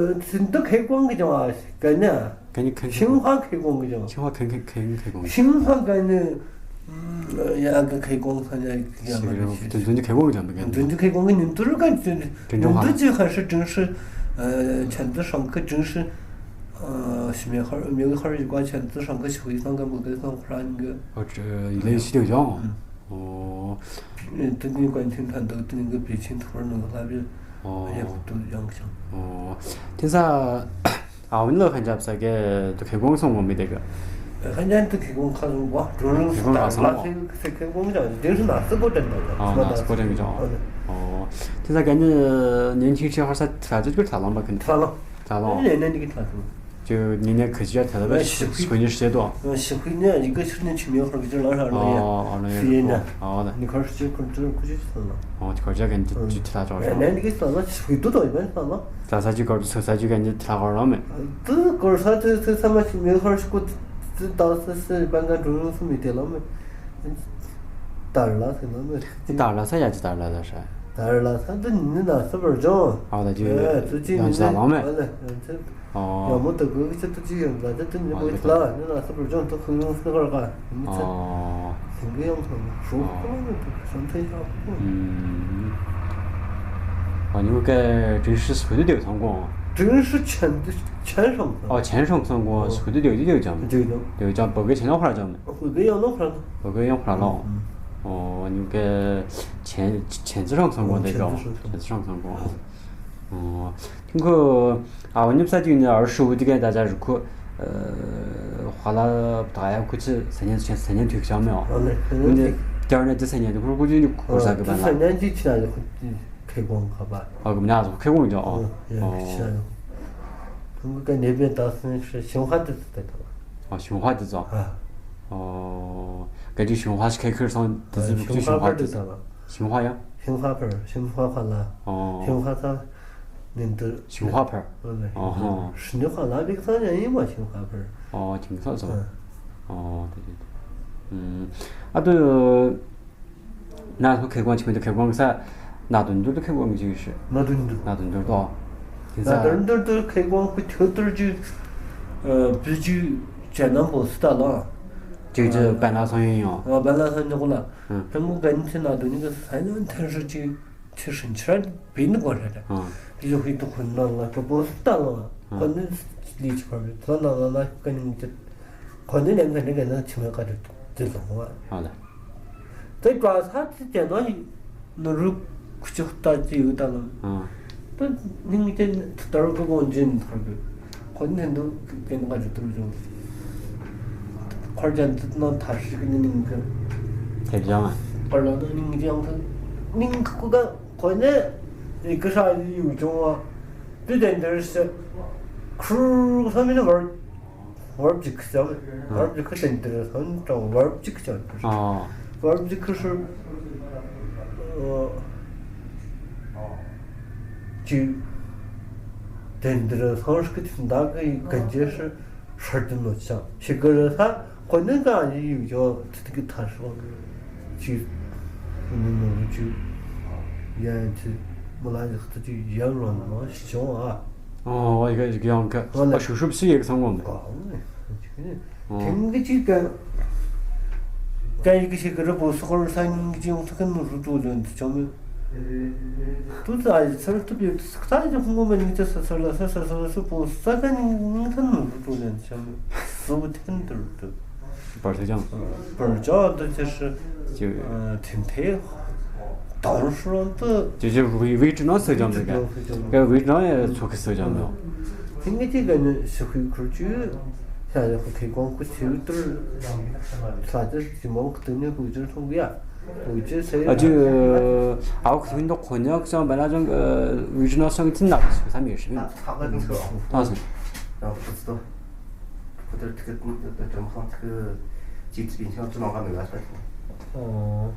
ཉིན་དུ་ཁེ་གོང་གི་ཅང་ཨ་གན་ནི། གན་ནི་ཁེ་ཤིང་ཧྭ་ཁེ་གོང་གི་ཅང་། ཤིང་ཧྭ་ཁེ་ཁེ་ཁེ་གོང་། ཤིང་ཧྭ་གན་ནི་ཡ་གི་ཁེ་གོང་ས་ཉ་ཡ་མ་ཤིང་ཧྭ་དུ་དུན་ཅི་ཁེ་གོང་ཅང་མི་གན། དུན་ཅི་ཁེ་གོང་གི་ཉིན་དུ་རུ་གན་ཅི་ཉིན་དུ་ཅི་ཧ་ཧྲི་ཀྲིང་ཧྲི་ཆན་ཙི་ཧྲང་ཁེ་ཀྲིང་ཧྲི་ཤི་མེ་ཧར་མེ་ཧར་ཡི་ཀ་ཆན་ཙི་ཧྲང་ཁེ་ཤི་ཧུའེ་སང་གན་མོ་གེ་སང་ཁ་ར་ཉི་གེ། ཨོ་ཡི་ལེ་ཤི་དེ་ཡོང་། ཨོ། དེ་ནི་ཀོན་ཐིན་ཐན་དུ་དེ་ནི་གི་པེ་ཅིན་ཐོར་ནང་ལ་བི་ཡག་ཏུ་ཡང་ཅང་། ཨོ། ཐེ་ས་ཨ་བོ་ནི་ལ་ཁན་ཅབ་ས་གི་དུ་ཁེ་གོང་སོང་གོ་མི་དེ་གི། ཁན་ཅན་དུ་ཁེ་གོང་ཁ་སོང་བ་ཀྲུང་ལུང་ཁེ་གོང་ཁ་སོང་བ། ལ་ཁེ་ཁེ་གོང་ཅང་དེ་རུ་ན་སི་གོ་ཏན་ད་ཅང་། ཨོ་ན་སི་གོ་ཏན་ཅང་། ཨོ། ཐེ་ས་གན་ནི་ཉིན་ཅིག་ཅིག་ཧར་ས་ཐ་ཅིག་ཐ་ལང་བ་ཁན། ཐ་ལང་། ཐ་ལང་། ཉིན་ནི་གི་ཐ་ལང་། ཅི་ཉིན་ནི་ཁ་ཅིག་ཐ་ལ་བ་ཤི་ཤི་ཁུ་ཉི་ཤེ་དོ། ཤི་ཁུ་ཉི་ཡི་གེ་ཤི་ནི་ཆི་མི་ཧར་གི་ཅི་ལ་ཧར་ལ་ཡ། ཨོ་ཨོ་ལ་ཡ། ཤི་ཡ་ཉ། ཨོ་ལ། ནི་ཁར་ཤི་ཁུ་ཅི་ཁུ་ཅི་ཐ་ལ། ཨོ་ཁར་ཅི་གན་ཅི་ཅི་ཐ་ལ་ཅོ། ཉིན་ནི་གི་ཐ་ལ་ཤི་ཁུ་དུ་དོ་ཡི་བན་ཐ་ལ། ཐ་ས་ཅི་ཁར་དུ་ས་ས་ཅི་གན་ཅི་ཐ་ལ་ཧར་ལ་མེ། དུ་ཁར་ས་དུ་དུ་ས་མ་ཆི་མི་ཧར་ཤི་ཁུ་དུ་ད་ས་ས་བན་གན་ཀྲུང་ལུང་སུ་མི་དེ་ལ་མེ། དར་ལ་ཟེར་ན་མེད། དར་ལ་ས་ཡ་ཅི་དར་ལ་ལ་ཧྲ། དར་ལ་ས་དུ་ནི་ན་ས་བར་ཇོང་། ཨ་ད་ཅི་ཨེ་ཙུ་ཅི་ཡང་ནི་ཅི་ལ་མེད། ཨ་ལེ་ཨ་ཙི། ཨོ། ཡ་མོ་ད་གུ་གི་ཅི་ཏུ་ཅི་ཡོང་ལ་ད་དུ་ནི་མོ་ལ་ནི་ན་ས་བར་ཇོང་ཏུ་ཁུ་ཡོང་སུ་གར་ག་ནི་ཅི། ཨོ། ཐེང་གི་ཡོང་ཐོང་ཧྲུ་ཁོ་ནི་ཏུ་སོན་ཐེ་ཡ་ཁོ། ཨུམ། ཨ་ཉུ་གེ་ཀྲིང་ཧྲི་སུ་དུ་དེ་ཐང་གོ། ཀྲིང་ཧྲི་ཆན་དུ་ཆན་ཧྲང་ཐང་། ཨོ་ཆན་ཧྲང་ཐང་གོ་སུ་དུ་དེ་དེ་ཅང་། དེ་ཅང་། དེ་ཅང་བོད་གི་ཆན་ཧྲང་ཐང་། བོད་གི་ཡང་ནོ་ཧྲ། བོད་གི་ཡང་ཧྲ་ལོ། ཨུམ། ཨོ་ཉུ་གེ་ཆན་ཆན་ཙི་ཧྲང་ཐང་གོ་དེ་ཅང་། ཆན་ཙི་ཧྲང་ཐང་གོ། ཨོ། ཐིང་ཁོ་ཨ་བ་ཉིབ་ས་ཅིག་ནི་ཨར་ཤུ་བུ་ཏི་གན་ད་ཅ་རུ་ཁོ་ཧ་ལ་ད་ཡ་ཁོ་ཅི་ས་ཉན་ས་ཉན་ཐུག་ཅང་མེ་ཨོ། ཨ་ནི་ཏེར་ནེ་ཏི་ས་ཉན་ཏི་ཁོ་ཁོ་ཅི་ནི་ཁོ་ས་གི་བ་ལ། ས་ཉན་ཅི་ཆ་ཡ་ཁོ་ཅི་ཁེ་གོང་ཁ་བ། ཨ་གི་མ་ཁེ་གོང་ཅང་ཨོ། ཨོ་ཡ་ཁེ་ཆ་ཡ། ཐུང་གི་ཀ་ནེ་བེ་ད་སུན་ཤི་ཤིང་ཧྭ་ཏི་ཏི་ཏི་ཏི། ཨོ་ཤིང་ཧྭ་ཏི་ཏི། ཨ། ཨོ། ག་ཅི་ཤིང་ཧྭ་ཤི་ཁེ་ཁེར་སང་ཏི་ཏི་ཤིང་ཧྭ་ཏི་ཏི། ཤིང་ཧྭ་ཕར་ཏི་ཏི་ལ། ཤིང་ཧྭ་ཡ། ཤིང་ཧྭ་ཕར་ཤིང་ཧྭ་ཕར་ལ། ཨོ། ཤིང་ཧྭ་ས་ནི་ཏི། ཤིང་ཧྭ་ཕར། ཨོ་ལེ། ཨོ་ཧོ། ཤིང་ཧྭ་ལ་བིག་ས་ཉ་ཡིན་མ་ཤིང་ཧྭ་ཕར། ཨོ་ཐིང་ས་སོ། ཨ། ཨོ་ཏི་ཏི་ཏི། ཨུམ། ཨ་ཏུ། ན་ལྷོ་ཁེ་གོང་ཅིག་མི་འདུག་ཁེ་གོང་ས། ན་དུན་དུ་ཁེ་གོང་ཅིག་ཤི། ན་དུན་དུ། ན་དུན་དུ་དོ། ན་དུན་དུ་དུ་ཁེ་གོང་ཁུ་ཐོ་ཐོར་ཅིག་ཨ་བི་ཅིག་ཅན་ནམ་པོ་སི་ཏ་ལ། ཅིག་ཅིག་བན་ལ་སང་ཡོང་ཡོང་། ཨ་བན་ལ་སང་ཉོག་ལ། ཧན་གོ་གན་ཅི་ན་དུན་ནི་གི་ས་ཡོང་ཐན་ཧྲི་ཅིག་ཅི་ཧྲིན་ཆ་བི་ནི་གོ་ཧྲ་ད། ཨ། ཡོ་ཧི་དུ་ཁུན་ན་ལ་ཁོ་པོ་སི་ཏ་ལ། ཨ། ཁོ་ནི་ལི་ཅི་ཁོ་རི་ཐོ་ན་ལ་ལ་ཁོ་ནི་ཅི། ཁོ་ནི་ནེམ་ཁ་ནི་གན་ན་ཆི་མེ་ཀ་ཏི་ཏི་ལོང་བ། ཨ་ལ། ཏེ་ཀ་ས་ཏི་ཏེ་ནོ་ནོ་རུ་ཁུ་ཅོ་ཏ་ཅི་ཡོད་ད་ལ། ཨ། ཏེ་ནིང་ཏེ་ཏར་གོ་གོན་ཇིན་ཐར་གོ། ཁོ་ནི་ནོ་རུ་ཀེ་ནོ་ཀ་ཅི་ཏུ་རུ་ཇོ། ཁོར་ཇན་ཏི་ནོ་ཐར་ཤི་ཀི་ནི་ནིང་ཀི། ཐེབ་ཇང་ཨ། ཁོར་ལ་ནོ་ནིང་ཇང་ཀི་ནིང་ཀི་ཀུ་ཀ་ཁོ་ནི་ཡི་ཀི་ཧྲ་ཡི་ཡུ་ཇོང་བ། ཏུ་ཏེན་ཏེ་རི་སི་ཁུར་ཁ་མི་ནི་བར། བར་བརྗིད་ཁུ་ཅང་། ཨ། བར་བརྗིད་ཁུ་ཏེན་ཏེ་ར་སོན་ཅང་བར་བརྗིད་ཁུ་ཅང་། ཨ། བར་བརྗིད་ཁུ་ཧྲི། ཨ། ཅི། ཏེན་ཏེ་ར་སོན་ཧྲི་ཁུ་ཏི་ད་གི་གན་ཇེ་ཧྲི་ཧྲི་ཏི་ནོ་ཅང་། ཤི་ཀི་ར་ས་ཁོ་ནི་ག་ཡི་ཡུ་ཇོ་ཏི་ཏི་གི་ཐ་ཧྲི་བ། ཅི། ནི་ནོ་རུ་ཅི། ཡ་ཅི། མོ་ལ་ཡི་ཁུ་ཏི་ཅི་ཡ་རོ་ནོ་ཤི་ཅོང་ཨ། ཨོ་ཡི་གེ་ཡི་གེ་ཡང་ག་ཨོ་ལེ། ཨ་ཤུ་ཤུབ་སི་ཡི་གེ་སང་གོ་མེ། ཨོ་ལེ། ཨོ། ཐེང་གི་ཅིག་ག་ག་ཡི་གེ་ཤི་གི་ར་བོ་སོ་ཁོར་ས་ཉིང་གི་ཅིག་ཡོང་ཐུག་གི་ནོ་རུ་ཏོ་ལོན་ཏུ་ཅོ་མེ། ཏུ་ཙ་ཡི་ཚར་ཏུ་པི་ཏུ་ས་ཁ་ཏ་ཅི་ཧུང་གོ་མེ་ནི་ཅི་ས་ས་ལ་ས་ས་ས་ལ་སུ་བོ་ས་ག་ཉིང་ཉིང་ཐན་ནོ་རུ་ཏོ་ལོན་ཏུ་ཅོ་མེ། སུ་བོ་ཐན་ཏུ་རུ་ཏུ། བར་ཐུ་ཅང་། བར་ཅང་དུ་ཅི་ཧྲི། ཅི། ཨ་ཐིམ་ཐེ། དང་ཧྲི་རང་དུ། ཅི་ཅི་བི་བི་ཀྲི་ནང་སུ་ཅང་མེད་ག། ག་བི་ཀྲི་ནང་ཡ་ཚོ་ཁི་སུ་ཅང་མེད། ཐིང་གི་ཅི་ག་ནི་ཤི་ཁུ་ཁུར་ཅུ། ཤ་ཡ་ཁུ་ཁེ་གོང་ཁུ་ཆི་ཏུར། ས་ཅི་ཅི་མོང་ཁུ་ཏུ་ནི་ཁུ་ཅི་ཐོང་གི་ཡ། ཁུ་ཅི་སེ། ཨ་ཅི། ཨའོ་ཁུ་ནི་ཁོ་ཉག་ཅང་བ་ན་ཅང་། བི་ཀྲི་ནང་ཅང་ཅི་ན་ཁུ་ས་མེད་ཤི་མེད། ཨ་སུ། ཁོ་ཐར་ཐིག་ཏུ་ཅོམ་ཁང་ཐིག་ཅི་ཅི་ཅང་ཅི་ནང་ག་མི་ལ་ས། ཨོ།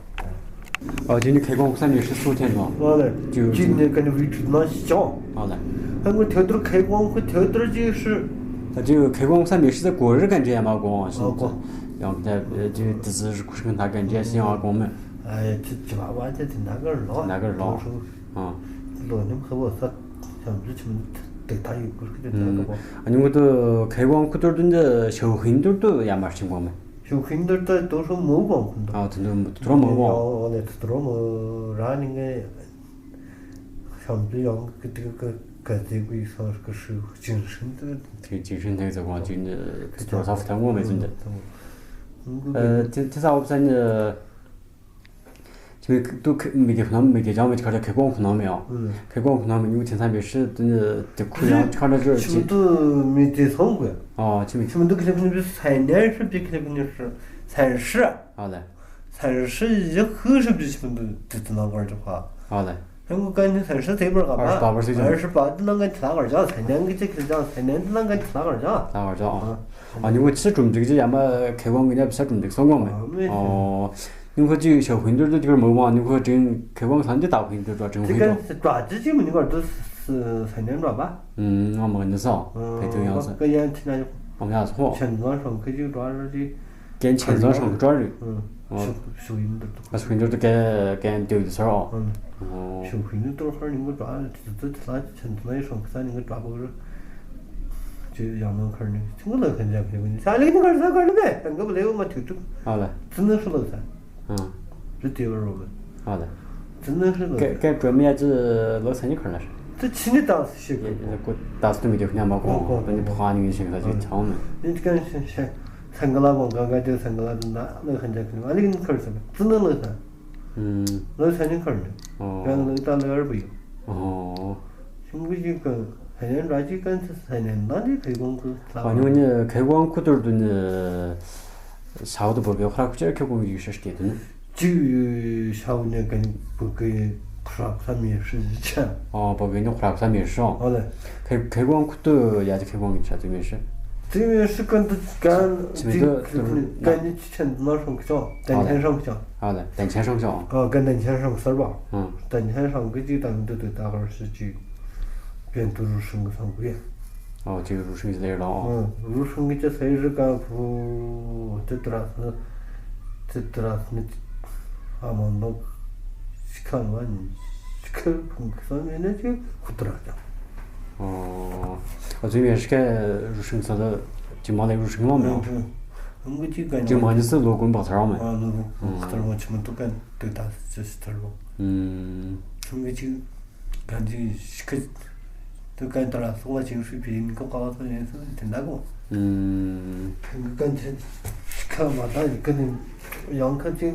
ཨོ་ཅི་ནི་ཁེ་གོང་ས་མི་ཤི་སུ་ཐེན་ནོ། ཨོ་ལེ། ཅི་ཅི་ནི་ཀ་ནི་བི་ཀྲི་ནང་ཤི་ཅོ། ཨོ་ལེ། ཧ་ངོ་ཐེ་ཏུར་ཁེ་གོང་ཁུ་ཐེ་ཏུར་ཅི་ཧྲི། ཨ་ཅི་ཁེ་གོང་ས་མི་ཤི་ས་གོ་རི་གན་ཇེ་ཡ་མ་གོང་ཤི། ཨོ་གོ། ཡང་ཏེ་ཅི་ཏི་ཟི་རི་ཁུ་ཤི་གན་ཐ་གན་ཇེ་ཡ་སི་ཡང་གོང་མེ། ཨ་ཅི་ཅི་བ་བ་ཅི་ཏི་ན་གར་ལོ། ན་གར་ལོ། ཨོ། ལོ་ནིམ་ཁ་བོ་ས། ཁྱམས་ཚུལ་ཆེན་མོ་དེ་ད་ཡོད་གོ་གི་དེ་ད་གོ། ཨ་ནི་ངོ་ཏུ་ཁེ་ཀོང་ཁུ་ཏུར་དུ་འདི་ཞའོ་ཧིན་ཏུར་དུ་ཡ་མར་ཆིང་གོ་མེ། ཞའོ་ཧིན་ཏུར་ད་དོ་ཧྲོ་མོ་གོང་ཁུ་ཏུ། ཨ་དུ་དུ་དུ་ཧྲོ་མོ་གོང་། ཨོ་ལེ་དུ་ཧྲོ་མོ་ར་ནི་ངེ་ཁྱམས་ཚུལ་ཡང་གི་དེ་གི་ག་ཚེ་གི་སང་གི་ཧྲི་ཅིང་ཧྲིན་དུ། དེ་ཅིང་ཧྲིན་དེ་ཚོ་གོང་ཅིང་དུ་ཧྲོ་ས་ཧྥུ་ཐང་གོ་མེ་ཚུན་དུ། ཨ་དེ་དེ་ས་འོབ་ས་ནི། ཁྱེད་མི་ཏུ་མི་དགེ་ཁོ་ན་མི་དགེ་ཅང་མི་ཁར་ཁེ་ཀོང་ཁོ་ན་མི་ཡོང་། ཁེ་ཀོང་ཁོ་ན་མི་ཉུ་ཐེན་སམ་བེ་ཤི་ཏུ་ནི་ཏེ་ཁུ་ཡང་ཁ་ན་ཅོ་ཅི། ཁྱེད་མི་ཏུ་མི་ཏེ་སོང་གོ། ཨོ་ཁྱེད་མི། ཁྱེད་མི་ཏུ་ཁེ་ལེ་ཁུ་ནི་སན་ནན་ཧྲི་པི་ཁེ་ལེ་ཁུ་ནི་སན་ཧྲི། ཨ་ལེ། སན་ཧྲི་ཡི་ཁུ་ཧྲི་པི་ཁྱེད་མི་ཏུ་ཏེ་ཏུ་ན་གར་ཅོ་ཁ། ཨ་ལེ། ཧེ་ངུ་ཀན་ནི་སན་ཧྲི་ཏེ་བར་ག་པ། ཨར་ཧྲི་པ་བར་སི་ཅང་། ཨར་ཧྲི་པ་ཏུ་ན་ཀན་ཏུ་ན་གར་ཅོ། སན་ནན་གི་ཅི་ཁེ་ལེ་ཅང་སན་ནན་ཏུ་ན་ཀན་ཏུ་ན་གར་ཅོ། ཏ་གར་ཅོ། ཨ། ཨ་ནི་ངོ་ཅི་གྲུམ་ཅིག་ཅི་ཡ་མ་ཁེ་ཀོང་གི་ཉ་བི་ས་གྲུམ་ཅིག་སོང་གོ་མེ། ཨ་མེ། ཨོ། ནི་ཁོ་ཅི་ཞའོ་ཧིན་ཏུར་དུ་ཅི་གར་མོ་མ་ནི་ཁོ་ཅིང་ཁེ་ཀོང་སན་ཏེ་ཏའོ་ཧིན་ཏུར་ཏོ་ཅིང་ཧིན་ཏུར། ཏ་ཅི་ཅི་མི་ནི་གར་དུ་སན་ནན་ར་པ། ཨུམ། ཨ་མ་ནི་སོ། ཕེ་ཏུ་ཡང་སོ། ཀ་ཡན་ཅི་ན་ཡོ། ཨ་མ་ཡ་སོ། ཆན་ནོ་སོང་ཁེ་ཅི་ར་ར་ཅི། ཀན་ཆན་ཙོང་ཧྲང་ཀྲོ་རི། ཨ། ཞའོ་ཞའོ་ཧིན་ཏུར་དུ། ཨ་ཞའོ་ཧིན་ཏུར་དུ་ཀན་ཀན་ཏེ་ཡོད་སོ། ཨ། ཞའོ་ཧིན་ཏུར་ཧར་ནི་ངོ་ཏྲ་ཏི་ཏི་ཏི་ལ་ཆན་ཙོང་ཧྲང་ཀྲོ་ནི་ངོ་ཏྲ་པོ་རི། ཅི་ཡང་ནང་ཁར་ནི་ཅི་ངོ་ལ་ཁན་ཇག་ཕེ་ནི་ས་ལེ་ནི་ཁར་ས་ཁར་ནི་མེ་ཁན་ག་བ་ལེ་བ་མ་ཐུག་ཐུག། ཨ་ལེ། ཙི་ནི་ཧྲི་ལོ་ས། ཨ། རི་ཏེ་བ་རོ་མེ། ཨ་ལེ། ཙི་ནི་ཧྲི་ལོ། ཀེ་ཀེ་ཀྲོ་མི་ཡ་ཅི་ལོ་ས་ནི་ཁར་ལ། ཙི་ཆི་ནི་ཏང་སི་ཤི་གི། ཡ་ཀོ་ཏ་སི་ཏུ་མི་ཏེ་ཁུ་ཉམ་པ་ཀོ། ཀོ་ཀོ་ཏ་ནི་ཕ་ནི་ཤིང་ས་ཅི་ཆའོ་མེ། ནི་ཀན་ཤ་ཤ། སང་ག་ལ་བང་ག་ག་ཏེ་སང་ག་ལ་ཏུ་ན་ལ་ཁན་ཇག་ཕེ་ནི་ཨ་ལེ་ནི་ཁར་ས་ཙི་ནི་ལོ་ས། ལོ་ས་ནི་ཁར་ནི། ཡང་ལོ་ཏ་ལོ་ཡར་བུ་ཡོ། ཤིང་གི་ཅིག་ག་ཧ་ཡན་ར་ཅིག་ག་ས་ནན་ན་ནི་ཁེ་ཀོང་ཁུ་ལ། ཨ་ནི་ཁེ་ཀོང་ཁུ་ཏུར་དུ་ནི་ཤའོ་དུ་བོ་གེ་ཁ་ཁུ་ཅར་ཁེ་ཀོང་གི་ཤ་ཤ་ཏེ་དུ་ནི། ཅིག་ཤའོ་ནི་ག་ནི་བོ་གེ་ཁ་ཁ་མི་ཤ་ཅི་ཆ། ཨོ་བོ་གེ་ནི་ཁ་ཁ་མི་ཤ། ཨོ་ལེ། ཁེ་ཁེ་ཀོང་ཁུ་ཏུ་ཡ་ཅི་ཁེ་ཀོང་གི་ཆ་ཏུ་མི་ཤ། ཏུ་མི་ཤ་ག་ཏུ་ག་ཏུ་ག་ནི་ཅི་ཆན་ན་ཧྲང་ཁུ་ཅོ། ཏན་ཆན་ཧྲང་ཁུ་ཅོ། ཨ་ལེ། ཏན་ཆན་ཧྲང་ཅང་། ཨ་ག་ཏན་ཆན་ཧྲང་སར་བ། ཨ། ཏན་ཆན་ཧྲང་གི་ཅིག་དང་འདི་དུ་ད་གར་སི་ཅིག་བེན་ཏུ་རུ་ཧྲིང་གི་སང་གི། ཨོ་ཅིག་རུ་ཧྲིང་ཟེར་ར། ཨ་རུ་ཧྲིང་གི་ཅི་ཟེར་རི་ག་བུ་ཏི་ཏི་ར་སི་ཏི་ཏི་ར་སི་ཨ་མ་ནོ་ཅི་ཁ་ལ་ནི་ཅི་ཁ་ཕུང་གི་སང་མེ་ནི་ཅིག་ཁུ་ཏི་ར་ཅང་། ཨོ། ཨ་ཙི་མེ་ཤི་ཁ་རུ་ཧྲིང་ས་ད་ཅི་མ་ལེ་རུ་ཧྲིང་ལོ་མེ། ཨང་གི་ཅི་ག་ཅི་མ་ནི་སི་ལོ་གུན་བག་ཚར་མེ། ཨ་ལོ་གུན་བག་ཚར་མ་ཅི་མ་ཏུ་གན་ཏུ་ད་ཅི་སི་ཐར་བ། ཨང་གི་ཅི་ག་ཅི་ཤི་ཁ་ཏུ་གན་ཏ་ར་སོ་བ་ཅིང་ཧྲི་པི་ཡིན་གོ་ག་བ་སོ་ཡིན་སོ་ཏེ་ན་གོ། ཨང་གི་གན་ཅི་ཤི་ཁ་མ་ད་ཡི་ག་ནི་ཡང་ཁ་ཅི་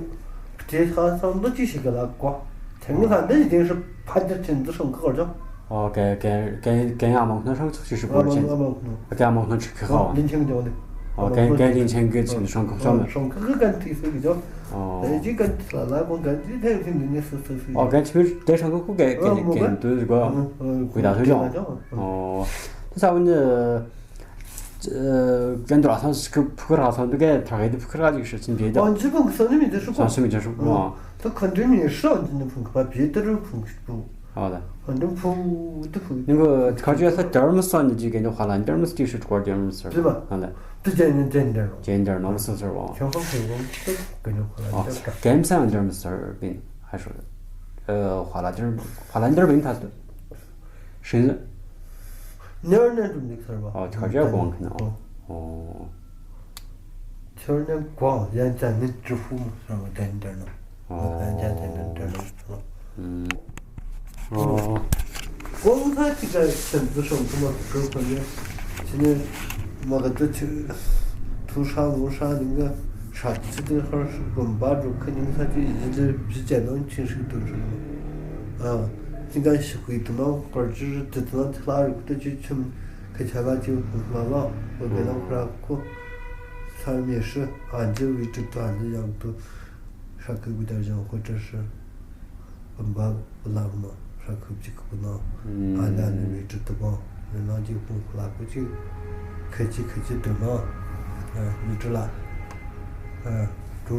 ཏེ་ཁ་སང་འདི་ཅི་ཤི་ག་ལ་གོ། ཐེངས་ལ་འདི་ཞིག་ཏེ་ཧྲི་ཕ་ཏི་ཆེན་འདི་ཧྲང་ཁ་གོ་ཅོ། ཨོ་གན་གན་གན་གན་ཨ་མང་ཁ་ན་ཧྲང་ཚུགས་ཤིག་ཤིག་གོ་ཅན། ཨ་མང་ཁ་ན། གན་ཨ་མང་ཁ་ན་ཧྲང་ཁ་གོ། ལིན་ཆེན་གི་ཅོ་ལེ། ཨོ་གན་གན་ལིན་ཆེན་གི་ཅིག་ཧྲང་ཁ་གོ་ཅོ་མེ། ཧྲང་ཁ་གི་གན་ཏི་སུ་གི་ཅོ། ཨོ། ཨེ་ཅི་གན་ཏི་ལ་ལ་གོ་གན་ཏི་ཐེངས་ཐེངས་འདི་ནི་སུ་སུ་སུ། ཨོ་གན་ཆི་མི་ཏེ་ཧྲང་ཁ་གོ་གན་གན་གན་ཏུ་གོ། གུ་ད་སུ་ཅོ། ཨོ། ཏེ་ས་བོ་ནི། གན་ཏུ་ར་སང་སི་ཁུ་ཕུ་ཁུ་ར་སང་དུ་གན་ཐ་གེ་དུ་ཕུ་ཁུ་ར་ཅིག་ཧྲི་ཅིན་བེ་ད། ཨོ་ཅི་ཕུང་ཁུ་སང་ནི་མི་ཏེ་ཧྲི་གོ། སང་སི་མི་ཏེ་ཧྲི་གོ། ཨོ། ད་གན་ཏུ་མི་ཧྲི་ཨོ་ཅི་ནི་ཕུང་ཁུ་པ་བེ་ཏེ་རུ་ཕུང་ཁུ་ཕུ། ཨོ་ད། ཧོན་ཏུ་ཕུ་ཏུ་ཕུ། ནི་གོ་ཁ་ཅི་ཡ་ས་ཏར་མི་སི་ནི་ཅི་གན་ནོ་ཧ་ལ་ཏར་མི་སི་ཅི་ཤུ་ཀོ་ཏར་མི་སི། ཟེར་བ། ཨ་ལེ། ཏུ་ཅན་ནི་ཏན་ཏར་ནོ། ཏན་ཏར་ནོ་མི་སི་ཟེར་བ། ཁྱོད་ཁོང་ཁོང་ཁོང་ཏུ་གན་ནོ་ཧ་ལ་ཨོ། ཏར་ཀ། ཀན་སང་ཏར་མི་སི་བིན་ཧ་ཤོ། ཨ་ཧ་ལ་ཏར་ཧ་ལ་ཏར་བིན་ཐ་སྟུ། ཤིན་ཟེར། ནེར་ནེར་ཏུ་ནི་ཁར་བ། ཨོ་ཁ་ཅི་ཡ་གོང་ཁན་ནོ། ཨོ། ཁྱོད་ནི་གོང་ཡན་ཅང་ནི་ཅི་ཧུ་མོ་ཟེར་བ་ཏན་ཏར་ནོ། ཨོ། ཡན་ཅང་ཏན་ཏར་ནོ། ཨུམ། ཨོ། གོང་ས་ཅི་ག་ཆེན་པོ་སོང་ཐུ་མ་ཁོ་ཁོ་ནི་ཅི་ནི་མ་ག་ཏུ་ཅི་ཐུ་ཧྲ་མོ་ཧྲ་ནི་ག་ཧྲ་ཅི་ཏི་ཧར་ཤུ་གོམ་པ་འགྲོ་ཁ་ནི་ས་ཅི་ཡི་ལི་བི་ཅན་ནོ་ཆིན་ཧྲི་ཏུ་ཧྲི་ནོ། ཨ་ཅི་ག་ཤི་ཁུ་ཡི་ཏུ་ནོ་ཀར་ཅི་རི་ཏི་ཏུ་ནོ་ཅི་ལ་རི་ཁུ་ཏུ་ཅི་ཆུམ། ཁ་ཆ་ག་ཅིག་ཧུང་ལ་ལོ། འོ་དེ་ལ་ཁོ་ར་ཁོ་ས་མེ་ཧྲི་ཨན་ཅི་བི་ཏུ་ཏུ་ཨན་ཅི་ཡང་ཏུ་ཧྲ་ཁུ་བི་ཏར་ཞང་ཁོ་ཏྲ་ཧྲི་བུམ་པ་བུ་ལ་བུ་ནོ་ཧྲ་ཁུ་ཅིག་ཁུ་ནོ་ཨ་ལ་ནི་བི་ཏུ་ཏུ་བོ་ནི་ནང་ཅིག་ཧུང་ལ་ཁོ་ཅིག་ཁ་ཅིག་ཁ་ཅིག་ཏུ་ནོ་ཨ་མི་ཏུ་ལ་ཨ་ཏུ་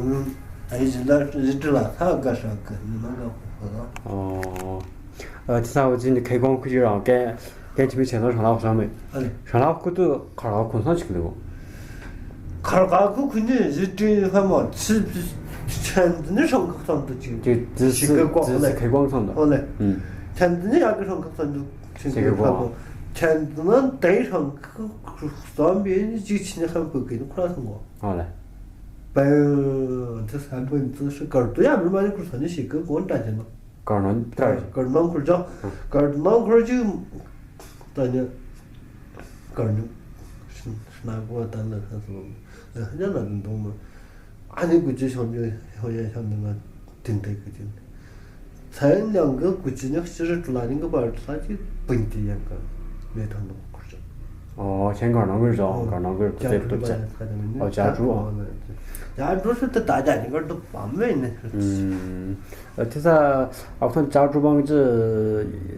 ཨ་ཡི་ཇི་ལ་རི་ཏུ་ལ་ས་ག་ཧྲ་ཁུ་ནི་ནང་ག་ཧུང་ལ་ལོ། ཨོ། ཨ་ཅི་ས་འོ་ཅི་ནི་ཁེ་ཀོང་ཁུ་ཅི་རང་ཀེ། ཀེན་ཅི་མི་ཆེན་ནོ་ཧྲ་ལ་ཧོ་ས་མེ། ཨ་ལེ། ཧྲ་ལ་ཧོ་ཁུ་ཏུ་ཁ་ར་ཁོང་སང་ཅིག་ལེ་གོ། ཁ་ར་ཁུ་ཁུ་ནི་ཡི་ཏི་ཧ་མ་ཅི་ཆེན་ནི་ཧྲང་ཁག་སང་ཏུ་ཅིག་ཏེ་ཏེ་སི་ཏེ་སི་ཁེ་ཀོང་ལེ། ཁེ་ཀོང་སང་ཏུ། ཨོ་ལེ། ཨུམ། ཆེན་ནི་ཡ་གི་ཧྲང་ཁག་སང་ཏུ་ ཁྱེད་ཚོའི་ཁ་པོ། ཁྱེད་ཚོ་ནི་དེ་རང་གི་བསམ་པའི་ནི་ཅིག་ཕྱི་ནས་ཧམ་པོ་གི་ནི་ཁོ་རང་སོང་གོ། ཨོ་ལེ། པའི་དེ་ཧམ་པོ་ནི་ཚོ་ཧྲི་ཀར་ཏོ་ཡ་མི་མ་ནི་ཁུར་ས་ནི་ཞིག་གི་གོན་ཏྲ་ཅན་ནོ། ཀར་ནང་ཏྲ། ཀར་ནང་ཁུར་ཅོ། ཀར་ནང་ཁུར་ཅིག་ད་ནི་ཀར་ནང་ཤི་ན་གོ་ད་ན་ཁ་སོ་ལ་ཧ་ཉ་ན་དུན་དུང་མ། ཨ་ནི་གུ་ཅི་ཤོམ་ཅོ་ཧོ་ཡ་ཤོམ་ནི་ང་དིན་ཏེ་གི་ཅིན། ཚན་ཡང་གི་གུ་ཅི་ཉག་ཅི་རི་ཏུ་ལ་ནི་གི་པར་ཏུ་ལ་ཅི་པིན་ཏི་ཡང་གི་མེ་ཐང་དུ་ཁུར་ཅོ། ཨོ་ཁྱེད་ཀར་ནང་གི་རོ། ཨོ་ཀར་ནང་གི་རོ། ཏེ་ཏུ་ཅ། ཨོ་ཅ་ཀྲུ། ཨོ་ཅ་ཀྲུ་སུ་ཏུ་ད་ཅ་ནི་གར་ཏུ་པ་མེ་ནི། ཨུམ། ཨ་ཏེ་ས་ཨ་ཁོང་ཅ་ཀྲུ་བང་ཅི་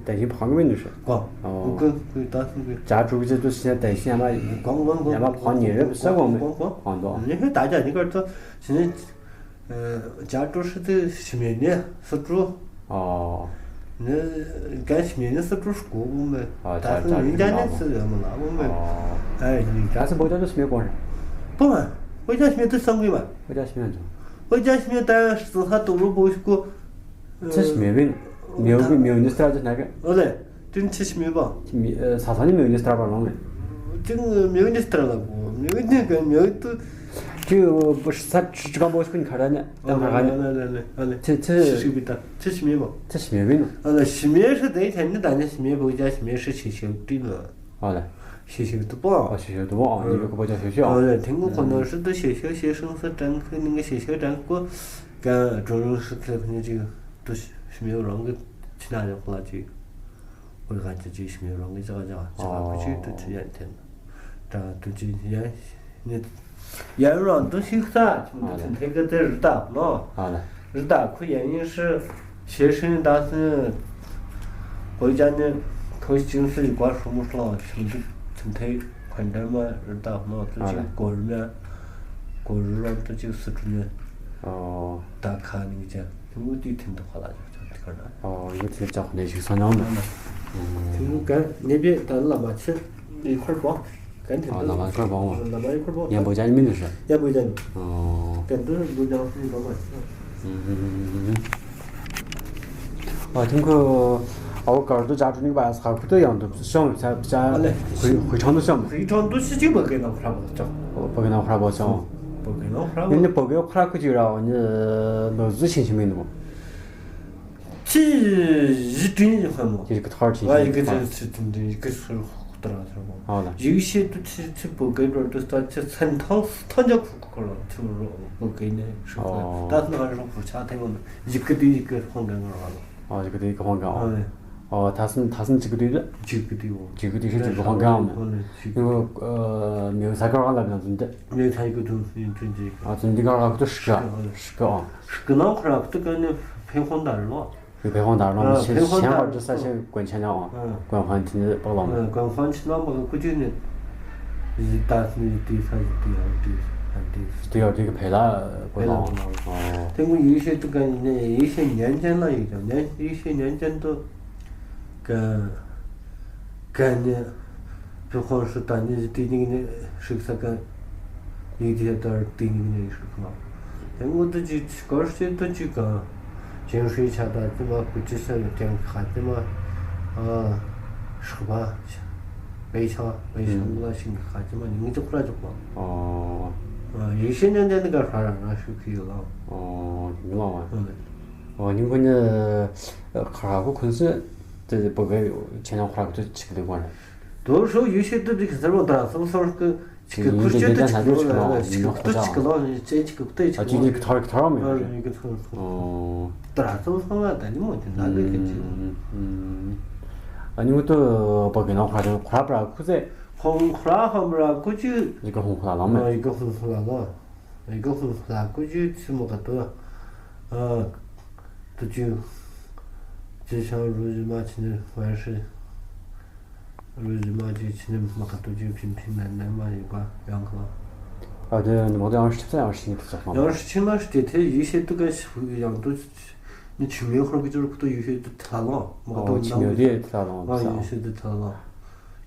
ད་ཞིང་ཕང་གི་མེ་ནི་ཤ། ཀོ། ཨོ། ཀོ་ཀོ་ད་སུ་ཀོ། ཅ་ཀྲུ་ཅི་ཏུ་ཤ་ད་ཞིང་ཡ་མ། ཀོ་ཀོ་ཀོ། ཡ་མ་ཕང་ཉེ་རེ་བི་ས་ཀོ་མེ། ཀོ་ཀོ། ཕང་དོ། ནི་ཧེ་ད་ཅ་ནི་གར་ཏུ་ཤ་ནི། ཨ་ཅ་ཀྲུ་སུ་ཏུ་ཤི་མེ་ནི་སུ་ཀྲུ། ཨོ། ནི་ག་ཤི་མེ་ནི་སུ་ཀྲུ་སུ་ཀོ་མེ། ཨོ། ད་ཅ་སུ་ཀྲུ་ནི་ཅ་ནི་སུ་ཡ་མ་ལ་ཀོ་མེ། ཨོ། ཨ་ནི་ད་སུ་བོ་ཅ་ཏུ་ཤི་མེ་ཀོ་ར། པོ་མ། བོ་ཅ་ཤི་མེ་ཏུ་སང་གི་མ། བོ་ཅ་ཤི་མེ་ཏུ། བོ་ཅ་ཤི་མེ་ད་སུ་ཧ་ཏུ་རུ་བོ་ཤི་ཀོ། ཅི་ཤི་མེ་བིན། མེ་བི་མེ་བི་ནི་སྟ་ཅི་ན་གི། ཨོ་ལེ། ཏུན་ཅི་ཤི་མེ་བ། ཅི་མེ་ཨ་ས་ས་ནི་མེ་བི་ནི་སྟ་བ་ལོང་ལེ། ཏུན་མེ་བི་ནི་སྟ་ལ་གོ། མེ་བི་ནི་ག་མེ་བི་ཏུ། ཅི་བོ་ས་ཅི་ཅི་གང་བོ་ཤི་ཀུན་ཁ་ར་ནི། ཏང་ཁ་ར་ནི། ཨོ་ལེ་ལེ་ལེ་ལེ། ཅི་ཅི་ཤི་ཤི་བི་ད། ཅི་ཤི་མེ་བ། ཅི་ཤི་མེ་བི་ནི། ཨོ་ལེ་ཤི་མེ་ཤི་དེ་ཁྱེད་ནི་ད་ནི་ཤི་མེ་བོ་ཅ་ཤི་མེ་ཤི་ཤི་ཤི་ཏི་ལ། ཨོ་ལེ། ཤི་ཤི་ཏུ་པོ། ཨོ་ཤི་ཤི་ཏུ་པོ། ཨོ་ནི་བོ་ཁོ་བོ་ཅ་ཤི་ཤི། ཨོ་ལེ་ཐེང་གོ་ཁོ་ནོ་ཤི་ཏུ་ཤི་ཤི་ཤི་ཤི་ཤི་ཏྲང་ཁི་ནི་ཤི་ཤི་ཏྲང་གོ། ཀ་ཀྲོ་རུ་ཤི་ཁི་ནི་ཅི་ཏུ་ཤི་མེ་རང་གི་ཅི་ན་ཡོག་ལ་ཅི། ཨོ་ག་ཅི་ཅི་ཤི་མེ་རང་གི་ཅ་ག་ཅ་ག་ཅ་ག་ཀུ་ཅི་ཏུ་ཅི་ཡན་ཐེན། ད་ཏུ་ཅི་ཡན་ནི་ཡན་རང་ཏུ་ཤི་ཁ་ཅི་མོ་ཏུ་ཐེན་ཐེ་ག་ཏེ་རི་ད་ནོ། ཨ་ལ། རི་ད་ཁུ་ཡན་ཡིན་ཤི་ཤེ་ཤི་ནི་ད་སི་གོ་ཅ་ནི་ཐོ་ཅིང་སི་ཡི་གོ་ཧྲུ་མུ་ཤ་ལ་ཆུ་ཏུ་ཐེན་ཐེ་ཁོན་ཏེ་མ་རི་ད་ནོ་ཏུ་ཅི་གོ་རི་མ་གོ་རི་རང་ཏུ་ཅི་སི་ཏུ་ནི། ཨོ། ད་ཁ་ནི་ཅ། ཐུང་ངུ་ཏི་ཐིམ་ཐོག་ཁ་ལ་ཅོག་ཅོག་ཏི་ཁར་ན། ཨོ་ཡུ་ཐིམ་ཅོག་ནེ་ཞིག་སོང་ནང་ན། ཐུང་ངུ་ག་ནེ་བེ་ད་ལ་མ་ཆེ་ཡི་ཁར་པོ། གན་ཐིམ་ཨོ་ལ་མ་ཁར་པོ། ལ་མ་ཡི་ཁར་པོ། ཡ་བོ་ཅན་མི་ནུ་ཤ། ཡ་བོ་ཅན། ཨོ། གན་དུ་བོ་ཅན་སི་ལ་མ་ཆེ། ཨོ་ཐུང་ངུ་ཨོ་གར་དུ་ཅ་ཀྲུ་ནི་བ་ས་ཁུ་དུ་ཡང་དུ་ཤོང་ས་ཅ། ཨ་ལེ། ཧུ་ཧུ་ཆང་དུ་ཤོང་། ཧུ་ཆང་དུ་ཤི་ཅི་བ་གན་ན་ཁར་པོ་ཅོག་ཨོ་བ་གན་ན་ཁར་པོ་ཅོག་བ་གན་ན་ཁར་པོ། ཡིན་ནི་བ་གན་ཁར་ཁུ་ཅི་ར་ཨོ་ནི་ལོ་ཟི་ཆིན་ཆིན་མི་ནུ། ཅི་ཡི་ཏྲིན་ཧ་མོ། ཡི་གེ་ཐར་ཅི། ཨ་ཡི་གེ་ཅི་ཅི་ཏིན་ཏིན་ཡི་གེ་སུ་ཏར་ཏར་མོ། ཨ་ལ། ཡིག་ཤེས་དུ་ཅི་ཅི་བོད་སྐད་བར་དུ་ལྟ་ཅི་ཚན་ཐང་ཐང་ཅག་ཁུ་ཁུ་ལ་ཅི་རོ་བོད་སྐད་ནས་ཤོད་ཨོ། ད་ནང་རོ་བུ་ཆ་ཐེ་མོ་ཡི་གེ་དུ་ཡི་གེ་ཧོང་གང་ང་ལ། ཨ་ཡི་གེ་དུ་ཡི་གེ་ཧོང་གང་ཨ། ཨ་ལེ། ཨོ་ཐ་སན་ཐ་སན་ཅི་གེ་དུ་ཡི་ཅི་གེ་དུ་ཡི་ཅི་གེ་དུ་ཡི་ཧོང་གང་ཨ། ཨ་ལེ། ཨ་མེ་ས་ག་རང་ལ་ན་ཟུན་ཏེ། མེ་ས་ག་དུ་ཡིན་ཅི་ཅི། ཨ་ཟུན་ཏེ་ག་ར་ཁུ་དུ་ཤི་ག་ཤི་ག་ཨ། ཤི་ག་ན་ཁོ་ར་ཁུ་དུ་ག་ནི་ཕེ་ཧོང་དར་ལོ། ཕེ་ཧོང་དར་ལོ། ཨ་ཕེ་ཧོང་དར་ལོ། ཤེ་ཤེ་ཧོང་དར་ལོ། ཀོན་ཆེན་ལོ། ཨ་ཀོན་ཧོང་ཆེན་པག་ལོ། ཨ་ཀོན་ཧོང་ཆེན་ལོ་པག་ཁུ་ཅི་ནི། ཡི་ད་ནི་ཡི་ཏི་ས་ཡི་ཏི་ཡ་ཏི་ཡ་ཏི། ཏི་ཡ་ཏི་གི་ཕེ་ལ་ཀོན་ལོ། ཨ་ཐེ་ངུ་ཡི་ཤེ་དུ་ག་ནི་ཡི་ཤེ་ཉན་ཅན་ལ་ཡི་ཅང་ཉན་ཡི་ཤེ་ཉན་ཅན་དུ། ག་ག་ནི་བོད་ཁོངས་སུ་ད་ནི་དེ་ཉིད་ནི་ཧྲིག་ས་ག་ཡིག་དེ་ལྟར་དེ་ཉིད་ནི་ཧྲིག་མ། དེ་ངོ་དུ་ཅི་སྐོར་ཞིག་ཏུ་ཅི་ག་ཅན་ཧྲི་ཆ་ད་ཅི་མ་ཀུ་ཅི་ས་ཡོད་ཀྱང་ཁ་ཅི་མ་ཨ་ཧྲིག་པ་པེ་ཆ་པེ་ཆ་ལ་ཤིང་ཁ་ཅི་མ་ཉིང་ཅི་ཁུ་ར་ཅོག་པ། ཨོ། ཨ་ཡིག་ཤེས་ཉན་ཅན་ནི་ག་ཧྲ་ར་ན་ཤུ་ཁི་ལ། ཨོ་ཉིང་ལ་བ། ཨོ་ནི། ཨོ་ཉིང་གུ་ནི་ཁ་ར་ཁུ་ཁུན་སི་དེ་བོད་སྐད་ཆེ་ན་ཁ་ར་ཁུ་དུ་ཅིག་ལེ་གོ་ར། དོ་ཧྲོ་ཡུ་ཤེ་དུ་དེ་ཁ་སར་བ་དར་སོང་སོང་གི་ཅིག་གི་ཁུར་ཅེ་དུ་ཅིག་ལོ་ཅིག་གི་དུ་ཅིག་ལོ་ཅེ་ཅིག་གི་དུ་ཅིག་ལོ། ཨ་ཅི་ནི་ཁ་ཐར་ཁ་ཐར་མེ། ཨ་ཡུ་གི་ཐུ་ཨོ། དར་སོང་སོང་ལ་ད་ནི་མོ་དེ་ན་གི་གི་ཅི། ཨ་ཉིང་གུ་དུ་བོད་སྐད་ན་ཁ་ར་ཁ་ར་བ་ར་ཁུ་ཟེ། ཧོང་ཁ་ར་ཧོང་ར་ཁུ་ཅི། ཡི་གེ་ཧོང་ཁ་ར་ལ་མེ། ཨ་ཡི་གེ་ཧོང་ཁ་ར་ལ། ཡི་གེ་ཧོང་ལ་ཀུ་ཅི་ཅི་མོ་ག་ཏོ། ཨ་ཏུ་ཅི་ཅི་ཤང་རུ་ཇི་མ་ཅི་ནི་ཝན་ཧྲི། རུ་ཇི་མ་ཅི་ཅི་ནི་མ་ག་ཏོ་ཅི་ཕིན་ཕིན་ནན་ནན་མ་ཡི་ག་ཡང་ག་ཨ་དེ་ནི་མོ་དེ་ཡང་ཧྲི་ཅི་ཡང་ཧྲི་ཅི་ནི་ཏུ་ཅག་མ། ཡང་ཧྲི་ཅི་མ་ཧྲི་ཏེ་ཡི་ཤེ་ཏུ་ག་ཤི་ཡང་ཏུ་ནི་ཆུ་མེ་ཧོར་གི་ཅོ་རུ་ཀུ་ཏོ་ཡི་ཤེ་ཏུ་ཐ་ལོ། མ་ག་ཏོ་ཆུ་མེ་དེ་ཐ་ལོ། ཨ་ཡི་ཤེ་ཏུ་ཐ་ལོ།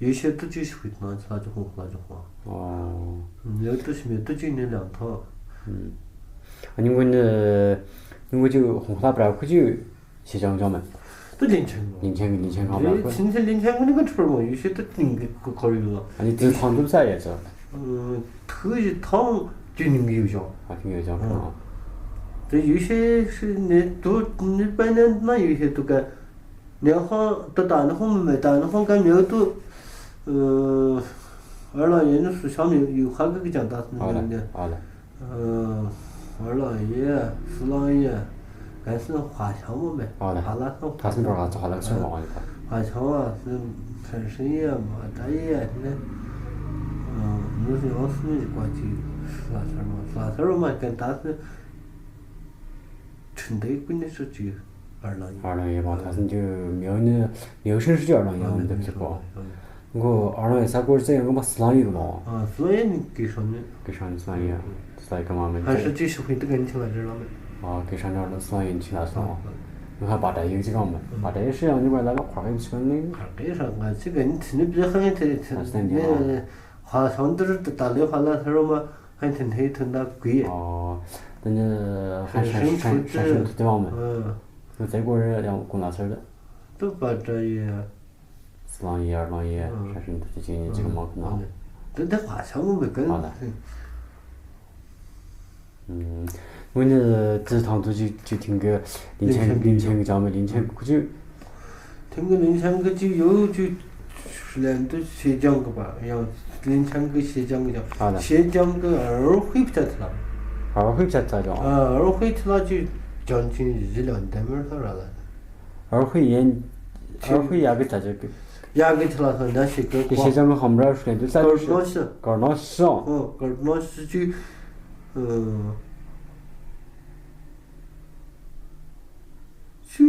ཡེ་ཤེས་དུ་ཅི་ཞིག་ཕུད་ན་ལྷ་ཅོག་ཧོང་ལྷ་ཅོག་ཧོང་། ཨོ། ཡོད་དུ་ཞིག་མེད་དུ་ཅི་ནི་ལང་ཐོ། ཨ་ཉིང་གུ་ནི་ཉིང་གུ་ཅི་ཧོང་ལྷ་པྲ་ཁུ་ཅི་ཞེ་ཅང་ཅང་མེད། ཏུ་ལིན་ཆན་གོ། ལིན་ཆན་གི་ལིན་ཆན་གོ་མ་ཁོ། ཆིན་ཆིན་ལིན་ཆན་གོ་ནི་ག་ཁྲོར་མོ་ཡུལ་ཤུལ་ཏུ་ཏིང་གི་ཁོར་ཡུལ་ལོ། ཨ་ནི་ཏུ་ཐང་ཏུ་ས་ཡ་ཅོ། ཨ་ཐུ་ཡི་ཐང་ཏུ་ནིང་གི་ཡུལ་ཅོ། ཨ་ཐིང་ཡུལ་ཅོ་ཁོ། ཏུ་ཡུལ་ཤུལ་ཤུལ་ནི་ཏུ་ནི་པ་ནི་ན་ཡུལ་ཤུལ་ཏུ་ག། ནེ་ཧོང་ཏུ་ད་ནེ་ཧོང་མེ་ད་ནེ་ཧོང་ག་མེ་ཏུ། ཨ་ཨ་ལ་ཡེ་ནི་སུ་ཤམ་ཡུལ་ཁ་གི་ཅང་ད་སུ་ནི་ཨ་ལ་ནི། ཨ་ལ། ཨ་ཧོ་ལ་ཡེ་སུ་ལང་ཡེ་གན་སུ་ཧ་ཤང་མོ་མེ། ཨ་ལ། ཧ་ལ་སོང་ཐ་སུ་འགྲོ་ར་ཚོ་ཧ་ལ་ཚོ་མོ་ཨ་ལ། ཧ་ཤང་བ་སུ་ཕན་སྲིང་ཡེ་མ་ད་ཡེ་ནི། ཨ་ནུ་སུ་ཡོང་སུ་ནི་ཀ་ཅི་ལ་སར་མ་ལ་སར་མ་གན་ད་སུ་ཁྲིན་ཏེ་ཀུན་ནི་སུ་ཅི་ཨ་ལ་ཡེ། ཨ་ལ་ཡེ་མ་ཐ་སུ་ཅི་མེ་ནི་མེ་ཤིན་སུ་ཅི་ཨ་ལ་ཡེ་མ་འདེབས་ཅི་པོ། ཁོ་ཨ་རང་ཡི་ས་སྐོར་ཅི་ཡང་གོ་མ་སི་ལང་ཡིག་ལོ། ཨ་སི་ལང་ཡིག་ནི་ཀེ་ཤང་ནི། ཀེ་ཤང་ནི་སི་ལང་ཡིག་སི་ལང་ཡིག་ག་མ་མེད། ཧ་ཤ་ཅི་ཤོག་ཧུའི་ཏི་གན་ཆི་ལ་རེ་ལ་མེད། ཨ་ཀེ་ཤང་ནི་སི་ལང་ཡིག་ཆི་ལ་སོང་། ང་ཧ་བ་ཏྲ་ཡིག་ཅི་གང་མེད། བ་ཏྲ་ཡིག་ཤི་ཡང་ནི་བ་ལ་ལ་ཁ་གེ་ཆི་གང་ནི། ཁ་གེ་ཧྲ་ང་ཅི་གན་ཆི་ནི་བི་ཧ་ཡིན་ཐེ་ཐེ་ནི། ཧ་ཤང་དུར་ཏ་ལེ་ཧ་ལ་ཧ་རོ་མ་ཧ་ཐེ་ཐེ་ཐེ་ན་ཀུའི། ཨོ། ཏེ་ནི་ཧ་ཤང་ཤང་ཤང་ཤང་ཐུ་ཏེ་བ་མེད། ཨ་ཏེ་ཀོ་རེ་ཡང་གོ་ན་སར་ཏེ། ཏུ་བ་ཏྲ་ཡིག་སི་ལང་ཡིག་ཨ་ལང་ཡིག་ཧྲ་ཤིན་ཏུ་ཅི་ཅི་ཉིན་ཅིག་མང་ཁུ་ན། ཏུ་ཏེ་ཁ་ཆ་མོ་མེད་གི། ཨ་ལ། ངོ་ནི་ཏི་ཐང་ཏུ་ཅི་ཅི་ཐིང་གི་ལིན་ཆན་ལིན་ཆན་ལིན་ཆན་གི་ཅང་མེད་ལིན་ཆན་ཁུ་ཅི། ཐིང་གི་ལིན་ཆན་གི་ཅི་ཡོད་ཅི་ལན་ཏུ་ཤེ་ཅང་གི་པ་ཡང་ལིན་ཆན་གི་ཤེ་ཅང་གི་ཅང་ཨ་ལ་ཤེ་ཅང་གི་ཨར་ཧུའི་ཕྱ་ཐ་ལ། ཨར་ཧུའི་ཕྱ་ཐ་ཅང་ཨ་ཨར་ཧུའི་ཐ་ལ་ཅི་ཅང་ཅི་ཟི་ལ་འདེམ་མེར་ཐ་ར་ལ། ཨར་ཧུའི་ཡན། ཨར་ཧུའི་ཡ་གི་ཐ་ཅོ་གི། ཡ་གི་ཐ་ལ་ཐ་ན་ཤི་གི་ཤེ་ཅང་གི་ཧམ་ར་ཤུ་ལེན་དུ་ས་གར་ནོ་ཤི། གར་ནོ་ཤི། ཨོ་གར་ནོ་ཤི་ཅི། ཨ་ཅི་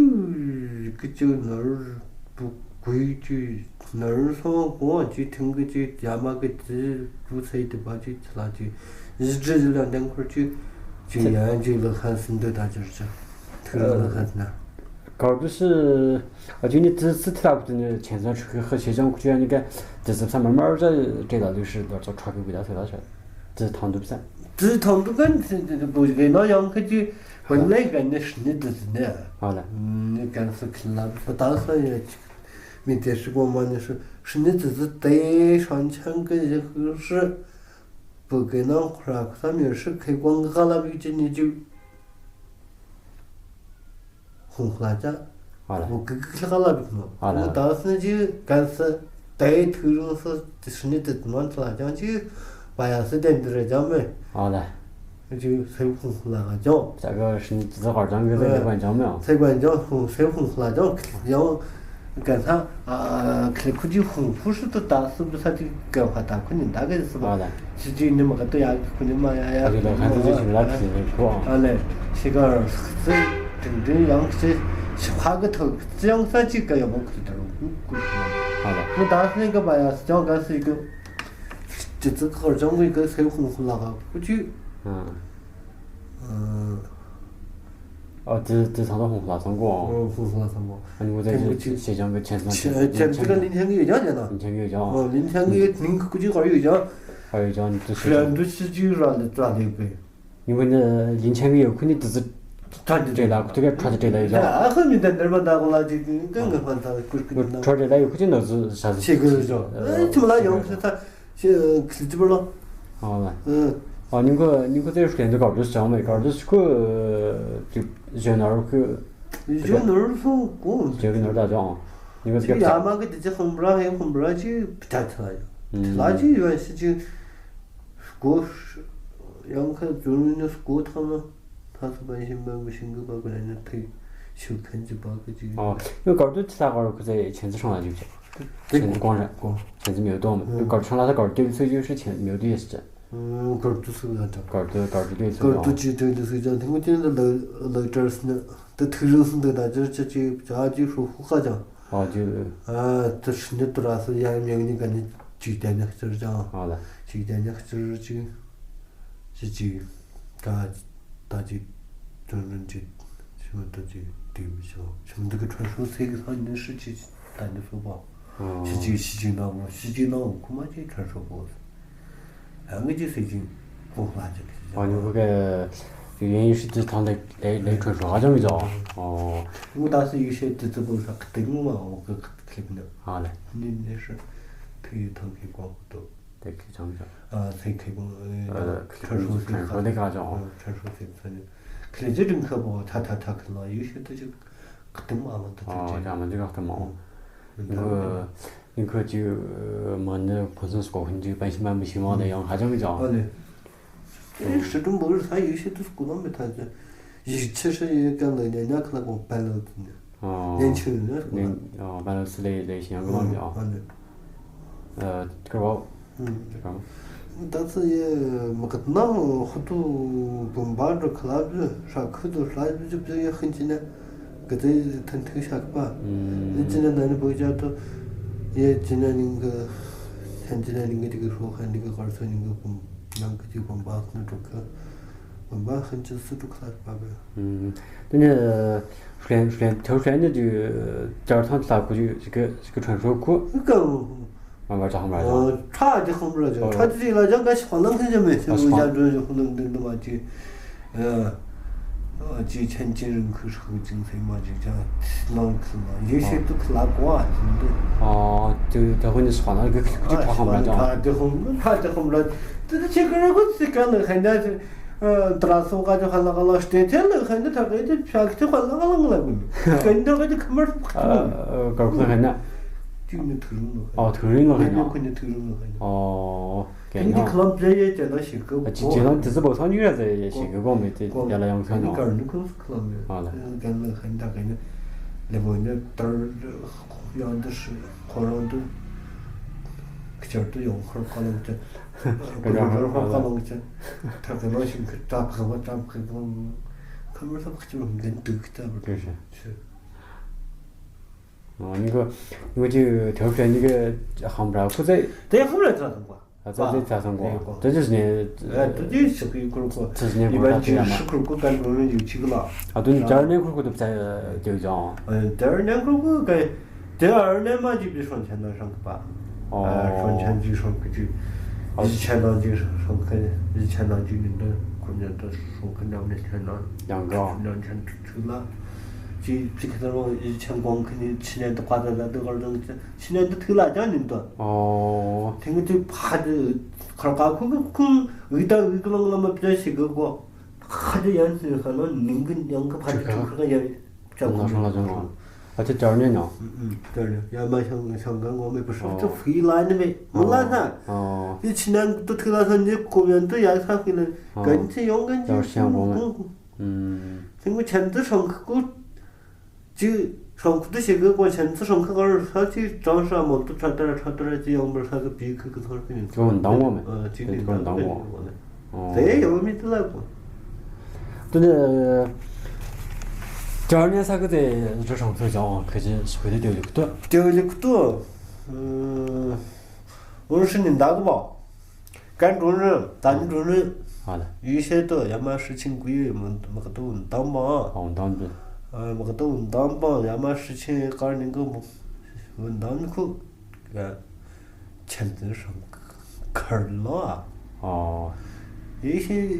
གི་ཅི་ནར་བུ་གུའི་ཅི་ནར་སོང་གོང་ཅི་ཐིང་གི་ཅི་ཡ་མ་གི་ཅི་བུ་ཚེ་དི་པ་ཅི་ཆ་ལ་ཅི་ཡི་ཅི་ལ་འདེང་ཁུར་ཅི་ཅི་ཡ་ཅི་ལ་ཁ་སིན་དུ་ད་ཅི་ཅི། ཐུར་ལ་ཧ་ན། གར་དུ་སི། ཨ་ཅི་ནི་ཙི་ཙི་ཐི་ལ་ཁུ་ནི་ཆེན་ཚང་ཆུ་ཁི་ཁི་ཤེ་ཅང་ཁུ་ཅི་ཡ་ནི་ག་ཙི་ཙི་ས་མར་མར་ཅ་ཏྲེ་ལ་ལུ་ཤི་ལོར་ཙོ་ཁྲ་ཁི་བི་ད་ཐི་ལ་ཤ། ཙི་ཐང་དུ་ས། ཙི་ཐང་དུ་གན་ཙི་ཙི་བུ་གེ་ན་ཡང་ཁི་ཅི་བན་ལེ་གན་ནི་ཤི་ནི་ཙི་ཙི་ནི། ཨ་ལ། ནི་གན་སི་ཁི་ལ་བུ་ད་ས་ཡ་ཅི། མི་ཏེ་ཤི་གོ་མ་ནི་ཤི་ཤི་ནི་ཙི་ཙི་ཏེ་ཤང་ཆང་གི་ཡི་ཤི་ཤི། བུ་གེ་ན་ཁོ་ར་ཁ་མི་ཤི་ཁེ་ཀོང་ག་ལ་བི་ཅི་ནི་ཅི། ཧུང་ལ་ཅ། ཨ་ལ། མོ་གི་གི་ལ་ག་ལ་བི་ནོ། ཨ་ལ། མོ་ད་སི་ཅི་གན་སི་ཏེ་ཐུ་རུང་སི་ཏི་སི་ནི་ཏི་མན་ཏི་ལ་ཅང་ཅི་བ་ཡ་སི་ཏེ་འདི་རེ་ཅང་མེ། ཨ་ལ། ཅི་སེ་ཧུང་ལ་ག་ཅང་། ཅ་ག་སི་ནི་ཏི་ཟ་གར་ཅང་གི་ལེ་ལེ་གན་ཅང་མེ། སེ་གན་ཅང་ཧུང་སེ་ཧུང་ལ་ཅང་ཡང་གན་ས་ཨ་ཁེ་ཁུ་ཅི་ཧུང་ཧུ་སི་ཏི་ད་སི་བི་ས་ཅི་ག་ཕ་ད་ཁུ་ནི་ད་ག་སི་བ། ཨ་ལ། ཅི་ཅི་ནི་མ་ག་ཏོ་ཡ་ཁུ་ནི་མ་ཡ་ཡ། ཨ་ཅི་ལ་ཁ་ཏོ་ཅི་ཞིག་ལ་ཁི་ཁོ། ཨ་ལེ། ཤི་གར་སི་ཏིང་ཏིང་ཡང་སི་ཤི་ཁ་གི་ཐོག་སི་ཡང་ས་ཅི་ག་ཡ་མོ་ཁི་ཏ་རུ་ཀུ་ཀུ། ཨ་ལེ། ཁོ་ད་སི་ག་བ་ཡ་སི་ཅང་ག་སི་གི། ཅི་ཙི་ཁར་ཅང་གི་ག་སེ་ཧུང་ཧུ་ལ་ག་ཀུ་ཅི། ཨ། ཨ། ཨ་ཙི་ཙི་ཚང་ད་ཧུང་ཧུ་ལ་ཚང་གོ། ཨ་ཧུང་ཧུ་ལ་ཚང་གོ། ཨ་ནི་ངོ་ད་ཅི་ཤེ་ཅང་གི་ཆེན་ཚང་ཆེན་ཚང་ག་ལིན་ཆང་གི་ཡོད་ཅང་ཡ་ན། ལིན་ཆང་གི་ཡོད་ཅང་། ཨ་ལིན་ཆང་གི་ནིང་ཀུ་ཅི་ག་ཡོད་ཅང་། ཨ་ཡོད་ཅང་ནི་ཏུ་ཤེ་ཅང་། ཁྲ་འདུ་ཤི་ཅི་ར་ལེ་ཙ་ལེ་གི། ཉིན་པོ་ནི་ལིན་ཆང་གི་ཡོད་ཁུ་ནི་ཏི་ཙི་ཁྲ་འདི་ཏྲེ་ལ་ཁུ་ཏི་ག་ཁྲ་ཏི་ཏྲེ་ལ་ཡོད་ཅང་། ཨ་ཁུ་མི་ད་ནར་མ་ད་གོ་ལ་ཅིག་གི་ག་ཕན་ད་ཀུར་ཀུར་ན་ཁྲ་ཏི་ལ་ཡོད་ཁུ་ཅི་ན་ཟུ་ཟ་ཟུ་ཤེ་གི་ཟོ། ཨེ་ཅི་མ་ལ་ཡོང་ཁུ་ད་ཤེ་ཁི་ཅི་བ་ལ། ཨ་ལ། ཨ་ཉིན་ཁུ་ཉིན་ཁུ་ཏེ་ཤུ་ལེན་དུ་གར་དུ་ཅང་མེ་གར་དུ་ཁུ་ཏི་ཇོ་ནར་ཁུ། ཇོ་ནར་སོང་གོ། ཇོ་གི་ནར་ད་ཅང་། ཉིན་ཁུ་ཅི་ཡ་མ་གི་ཏི་ཅི་ཧོམ་བྲ་ཧེ་ཧོམ་བྲ་ཅི་ཕི་ད་ཐ་ཡོད། ཐ་ཅི་ཡོད་ཤི་ཅི། སྒོ་ཡང་ཁ་ཇོ་ནི་སྒོ་ཐ་མ་ཐ་སུ་པན་ཤིང་པན་གི་ཤིང་གི་པ་གི་ལ་ནི་ཐི་ཤུ་ཁན་ཅི་པ་གི་ཅི། ཨོ་ཡོད་གར་དུ་ཅི་ལ་གར་ཁུ་ཚེ་ཆེན་ཙི་ཧྲང་ལ་ཅི་ཅི། ཆེན་ཙི་གོང་ར་གོང་ཆེན་ཙི་མེད་དོ་མ་ཡོད་གར་ཧྲང་ལ་ད་གར་དུ་ཚེ་ཡོད་ཤི་ཆེན་མེད་དོ་ཡོད་ཤི་ཅི། གར་དུ་སུ་ལ་ད་གར་དུ་གར་དུ་ལས་ཚུ་གར་དུ་ཅི་དུ་ལས་སུ་ཅང་ཐེངས་ཅན་ད་ལ་ལ་ཏར་སི་ནི་ད་ཐི་རུ་སི་འདི་ད་ཅི་ཅི་ཅི་ཅ་ཅི་ཧྲུ་ཧུ་ཁ་ཅང་། ཨ་ཅི། ཨ་ཏི་ཤི་ནི་ཏུ་ར་སི་ཡ་མྱང་ནི་ག་ནི་ཅིག་ཏན་ནི་ཁྱེར་ཅང་། ཨ་ལ། ཅིག་ཏན་ནི་ཁྱེར་ཅིག་ཅི་ཅི་ཀ་ད་ཅི་ཏུན་རུན་ཅི་ཤི་མི་ཏུ་ཅི་ཏི་མི་ཤོ་ཤི་མི་ཏུ་གི་ཁྲོན་ཤོ་སེ་གི་ས་ནི་ཧྲི་ཅི་ད་ནི་སོ་པ། ཨ། ཤི་ཅི་ཤི་ཅི་ན་མོ་ཤི་ཅི་ན་འོ་ཁུ་མ་ཅི་ཁྲོན་ཤོ་པོ། ཨ་ངི་ཅི་སེ་ཅི་ཁོ་ཧ་ཅི་ཁི་ཅི། ཨ་ནི་ཁོ་གི། 原因是这趟的来，来传说好像没着。哦。我当时有些这，这不是肯定嘛，我可，可，肯定的。好嘞。你，你是可以，他可以光顾的。对，可以这样讲。啊，他可以光，呃，呃，传说，传说的感觉哦。嗯，传说的，反正，可能这种可不，他，他，他可能有些他就肯定嘛，他就哦，这样。咱们这个肯定嘛。嗯。 ning kho, ning kho ji, eh, mane khonsong sko khin ji pansi man bisi mane yang hajang ja. Ane. Eh, sedum bor sa yu shi tu sko me ta ja. Yi che she ye kan le ne nya kla ko balance ne. Oh. Nen chu ne. Nen, oh, balance le, le shi yang ko ja. Ane. Eh, ko. Hmm. Ko. That's a, yeah, makatna, hotu bomba dro club, sha kudo club, ju ye khin ji ne. Kete tan tu sha ba. Hmm. Ni ji ne nani bo ja to, ye ji ne ning ke, tan ji ne ning ke dik ro, han ning ke kar so ning ke bom, nang ke ji bomba na dro ke. Bomba han ji su dro club ba be. Hmm. Tene, eh, friend, friend, to friend ji, eh, jar tan la ku ji, ji ke, ji ke tran ro ku. Ko. Mama chang mara chang. Cha ji khom ra chang. Cha ji la chang ka shi khon lang khin ji me. Shi ja ju ju khon lang de ma ji. Eh, ji chen ji ren khu shu jing sai ma ji ja. Lang khu ma. Ye shi tu khu la kwa. Oh, tu ta khon ji khon lang ge khu ji ta khom ra chang. Ta ji khom, ta ji khom ra. Tu ji che ge ku si ka le khan da. Trasong ka ju khala khala ste te le khan ta ka ji phak te khala khala la gu. Kan da ka ji khamar. Ka khala khan. Ti ne thurung lo. Oh, thurung lo khan. Ne ko ne thurung lo khan. Oh, kan ni klam je ye je la shi ko. Ji je la ti zi bo sang ni ra ze ye shi ko me ti ya la yang khan. Ka ni ko klam ye. Kan le khan ta ka ni. Le bo ne tar yang de shi ko rang de. Kchar de yong khar khala te. Kchar de khar khala te. Ta ka ma shi ka ta ka ma ta ka. Khamar sa kchar de de ta. Ni ko, ni ko ji, te ni ko hamra ko zai. Te hamra ta sang kwa. A, zai, zai ta sang kwa. Te ji ne. Te ji shi ko ko. Te ji ne ko ta ya ma. Shi ko ko kan ko ni ji la. A, tu ni jar ne ko ko ta zai, de jang. Jar ne ko ko kai. Jar ne ma ji bi shon chen na sang ba. Oh. Shon chen ji shon ke ji. Yi chen na ji shon ke, yi chen na ji ni de, ko ni de shon ke na ne chen na. Yang ga. Shon chen tu la. Ji, ji ke ta ro, yi chen gong ke ni, chen ne de kwa da da de ga de. Shi ne de thila ja nin to. Oh. Ting ti pha de khar ka khu khu wi ta wi ka long la ma pya shi ga ko. Kha de yan si kha no ning ge yang ka pha de chu ka ya. Cha ko na la jong. A te jar ne no. Mm, jar ne. Ya ma shang shang ga ngo me pa shang chu fi la ne me. Mo la sa. Oh. Ni chi nang to thila sa ni ko yan to ya sa fi la. Gan chi yong gan chi. Jar shang ngo me. Mm. Ting chen de shang ko. Ji shang ko de shi ge ko chen de shang ko ga sa ji zhang sha mo de cha de cha de ji yong me sa ge bi ke ke thor ke ni. Ko dang wo me. A, ji de ko dang wo. Ze yo mi de la ko. De ne, jar ne sa ge de zhe shang de jiang ke ji shi de de de. De de de. 我是你那个吧？干主任，咱主任，好了。有些的要么事情归，么，么个都稳当吧。哦，稳当的。呃，么个都稳当吧，要么事情搞那个么，稳当的苦，呃，钱真上坎儿了啊。哦。有些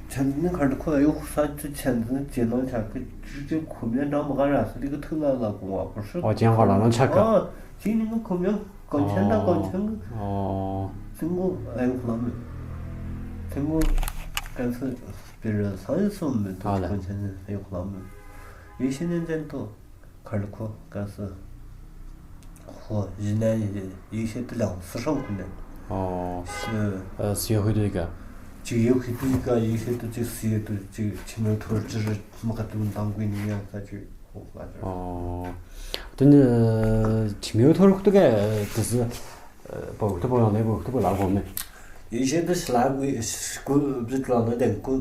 钱真坎儿的苦，有啥子钱真接到下去，直接苦面上么个人是那个头脑老公啊，不是？哦，讲话老能吃个。啊，今年个苦面 搞钱的，搞钱的。哦。Tengo, ayo kula me. Tengo, kan se, bira sa so me, to, 好了。搞钱的，ayo kula me. 有些年间都，坎儿苦，kan se，嚯，一年也，有些都两次上过年。哦。是。呃，四月份的一个。九月份的一个，有些都就四月都就，前面都就是，么个都当过年呀，他就。 哦，对呢，奇妙托儿这个，就是，呃，不，这不让那个，这不拉过没？有些都是拉过，是过，不是拉那点过，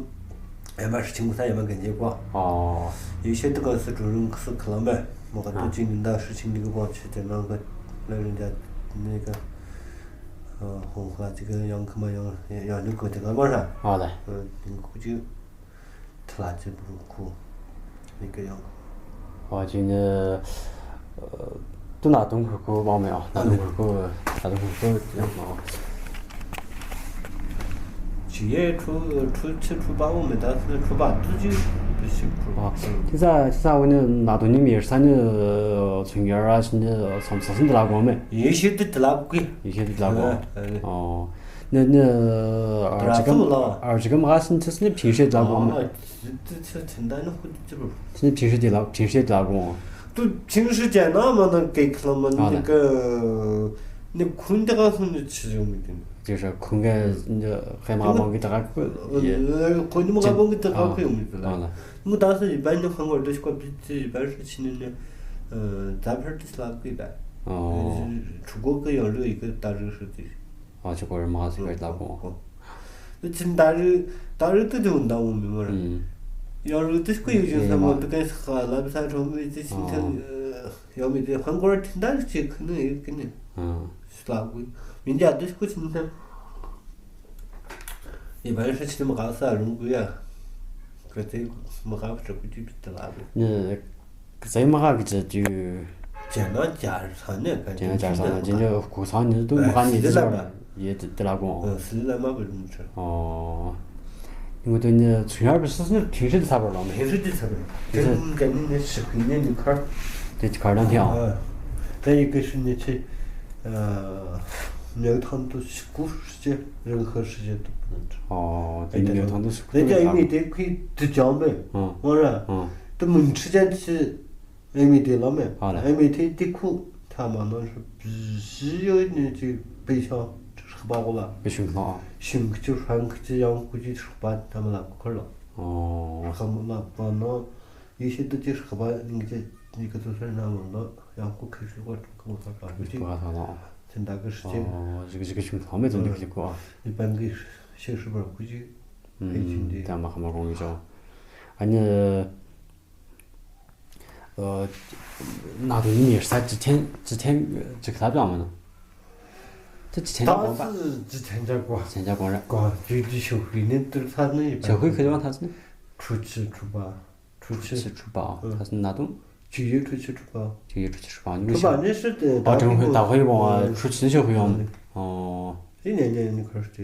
也蛮事情，他也蛮跟结果。哦。有些这个是主任是可能呗，我都经历到事情这个过去，在那个老人家那个，呃，红花这个养，可能养，养这个这个嘛是。好的。嗯，估计 Tla ji bru ku. Ni ke yang. Wa ji ne, eh, tu na tung ku ku ba me a. Na tung ku ku, na tung ku ku yang ma. ཡེ་ཁྲུ་ཁྲུ་ཆི་ཁྲུ་པ་འོ་མེ་ད་སི་ཁྲུ་པ་དུ་ཅི་དུ་ཞིག་ཁྲུ། ཨ། ཁྱེད་ས་ཁྱེད་ས་འོ་ནི་ན་དུ་ནི་མེར་ས་ནི་ཚུན་ཡར་ར་ཞིག་ནི་སོམ་ས་སི་འདི་ལ་གོ་མེ། ཡེ་ཤེས་དུ་དི་ལ་གོ་གི། ཡེ་ཤེས་དུ་དི་ལ་གོ། ཨ། ཨ་ནི་ཨོ། ནི་ནི་ཨར་ཅི་གམ་ཨར་ཅི་གམ་ག་སི་ནི་ཆི་སི་ནི་ཕིང་ཤེས་དི་ལ་གོ་མེ། ཨ། དི་དི་ཆི་ཆི་ད་ནི་ཁུ་དི་ཅི་རུ། ཆི་ནི་ཕིང་ཤེས་དི་ལ་ཕིང་ཤེས་དི་ལ་གོ། དུ་ཕིང་ཤེས་ཅན་ན་མ་ན་ཀེ་ཁ་ལ་མ་ནི་ཀ་ནི་ཁུན་དི་ག་སི་ནི་ཆི་ཡོང་མི་དི་ནི། དེ་ཤ་ཁོང་གི་ཧེ་མ་མང་གི་ད་ག་ཁོ་ཡེ། ཁོ་ནི་མ་ག་མང་གི་ད་ག་ཁོ་ཡོང་མི་ད་ལ། ངུ་ད་སི་ཡི་བན་ནི་ཧང་གོ་རྡོ་ཤ་ཀོ་པི་ཙི་ཡི་བན་ཧྲི་ཆི་ནི་ནི་ཛ་ཕར་ཏི་སི་ལ་ཀི་ད། ཨོ། ཁྲུ་གོ་གི་ཡང་རུ་ཡི་གི་ད་རུ་ཧྲི་ཏི། ཨ་ཅི་གོ་རི་མ་སི་གི་ད་གོ། ཁོ་ནི་ཆི་ད་རུ་ད་རུ་ཏི་དུ་ད་འོ་མི་མ་ར། ཡང་རུ་ཏི་སྐུ་ཡི་ཞིང་ས་མ་དུ་གན་ས་ལ་བི་ས་ཁྲོ་མི་ཏི་ཆིན་ཐང་། ཡོད་མི་དེ་ཧང་གོ་ར་ཐིན་ད་ཅིག་ཁི་ནི་ཡོད་ཀི་ནི། ཨ། ཤི་ལ་གུ་མིན་ཇ་དུ་ཤི་ཁུ་ཆིན་ཐང་། ཡི་བན་ཧྲི་ཆིན་མ་ག་ས་རུང་གུ་ཡ། ཀ་ཏེ་མ་ག་ཕྲ་གུ་ཅི་བི་ཏ་ལ་གུ། ནི་ཀ་ས་མ་ག་གི་ཅི་ཅུ། ཇ་ན་ཇ་ས་ནི་ཀ་ཇ་ན་ཇ་ས་ན་ཇ་ན་གུ་ས་ནི་དུ་མ་ག་ནི་ཅི་ལ་ན། ཡེ་དེ་དེ་ལ་གོ། ཨ། སི་ལ་མ་བུ་མི་ཚར། ཨོ། ངོ་དོན་ནི་ཚུན་ཡར་བུ་སི་སི་ནི་ཕིང་ཧྲི་དི་ཚར་བར་ལོ་མེ། ཕིང་ཧྲི་དི་ཚར་བར། ཕིང་ཧྲི་ག་ནི་ནི་ཤི་གི་ནི་ནི་ཁར། དེ་ཁར་དང་ཐེ་ཨ། ཨ། ད་ཡི་གེ་ཧྲི་ནི་ཆེ། ཨ། མྱོ་ཐང་དུ་ཤི་གུ་ཧྲི་ཅེ་རང་ཁ་ཧྲི་ཅེ་དུ་པུ་ནི། ཨོ། དེ་ནི་མྱོ་ཐང་དུ་ཤི་གུ་དེ་ནི་ཡི་མི་དེ་ཁུ་དུ་ཅང་བེ། ཨ། ཨོ་ར། ཨ། དུ་མུན་ཧྲི་ཅན་ཆི། ཨེ་མི་དེ་ལ་མེ། ཨ་ལེ། ཨེ་མི་དེ་དེ་ཁུ་ཐ་མ་ནོ་ཧྲི་བི་ཞི་ཡོད་ནི་ཅི་པེ་ཤང་ཧྲི་པ་གོ་ལ། པེ་ཤང་ལ། ཤིང་ཁུ་ཅི་ཧྲང་ཁུ་ཅི་ཡང་ཁུ་ཅི་ཧྲི་པ་ཐ་མ་ལ་ཁུ་ཁར་ལ། ཨོ། ཧྲི་མ་ལ་པ་ནོ་ཡེ་ཤེས་དུ་ཅི་ཧྲི་པ་ནི་ཅི་ནི་ཀ་ཏུ་ཧྲི་ན་མ་ལ་ཡང་ཁུ་ཁེ་ཤི་གོ་ཁུ་ཁ་ཁུ་ཅི། ཁུ་ཁ་ལ། ཚན་ད་གི་ཧྲི་ཅི། ཨོ། ཞི་གི་ཞི་གི་ཤིང་ལ་མེ་ཚན་དུ་ཁི་ཅི་གོ། ཨི་པན་གི་ཤེ་ཧྲི་པ་ཁུ་ཅི། ཨུམ། ཕེ་ཅིན་དི། ད་མ་ཁ་མ་གོང་གི་ཅོ། ཨ་ནི། ཨ། ན་དུ་ནི་མེར་ས་ཅི་ཐེན་ཅི་ཐེན་ཅི་ཁ་ལ་བྱ་མ་ན། ཏི་ཅི་ཐེན་ཅ་གོང་པ། ཏ་ཅི་ཐེན་ཅ་གོང་། ཐེན་ཅ་གོང་ར། གོང་ཅི་ཅི་ཤོག་ཁུ་ནི་ཏུར་ཐ་ནི་ཡི་པ། ཤོག་ཁུ་ཁི་ལ་བ་ཐ་ཅི་ནི། ཁྲུ་ཆི་ཁྲུ་པ། ཁྲུ་ཆི། ཁྲུ་ཆི་ཁྲུ་པ། ཨ། ཐ་ཅི་ན་དུ། ཅི་ཡོད་ཁྲུ་ཆི་ཁྲུ་པ། ཅི་ཡོད་ཁྲུ་ཆི་ཁྲུ་པ། ཁྲུ་པ་ནི་ཧྲི་ཏེ། ཨ། ད་ཁྲུ་ཁུ་ད་ཁོ་ཡི་བོ། ཨ། ཁྲུ་ཆི་ནི་ཤོག་ཁུ་ཡོང་། ཨ། ཨོ། ཡི་ནེ་ནེ་ནི་ཁར་ཏེ།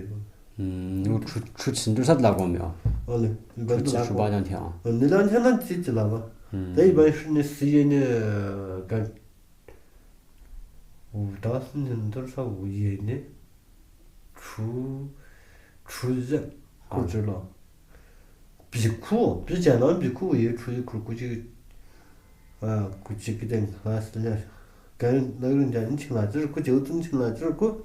ཨུམ། ཁྲུ་ཁྲུ་ཆི་འདུ་ས་ལ་གོ་མེ་ཨ། ཨ་ལེ། ཁྲུ་ཆི་ཁྲུ་པ་ཡང་ཐེ་ཨ། ཨ་ནི་ལ་ཐེ་ན་ཅི་ཅི་ལ་བ། ཨུམ། ད་ཡི་བན་ཧྲི་ནི་སི་ཡེ་ནི་ག། འུ་ད་སི་ནི་འདུ་ས་འུ་ཡེ་ནི། ཁྲུ་ཁྲུ་ཟེ་ཁུ་ཅི་ལ། བི་ཁུ་བི་ཅ་ན་བི་ཁུ་ཡེ་ཁྲུ་ཡེ་ཁུ་ཁུ་ཅི། ཨ། ཁུ་ཅི་གི་དེ་ལ་སི་ལ། ག་ན་རུ་འཇའ་ནི་ཆིང་ལ་ཅི་རུ་ཁུ་ཅི་འུ་ཏུན་ཆིང་ལ་ཅི་རུ་ཁུ།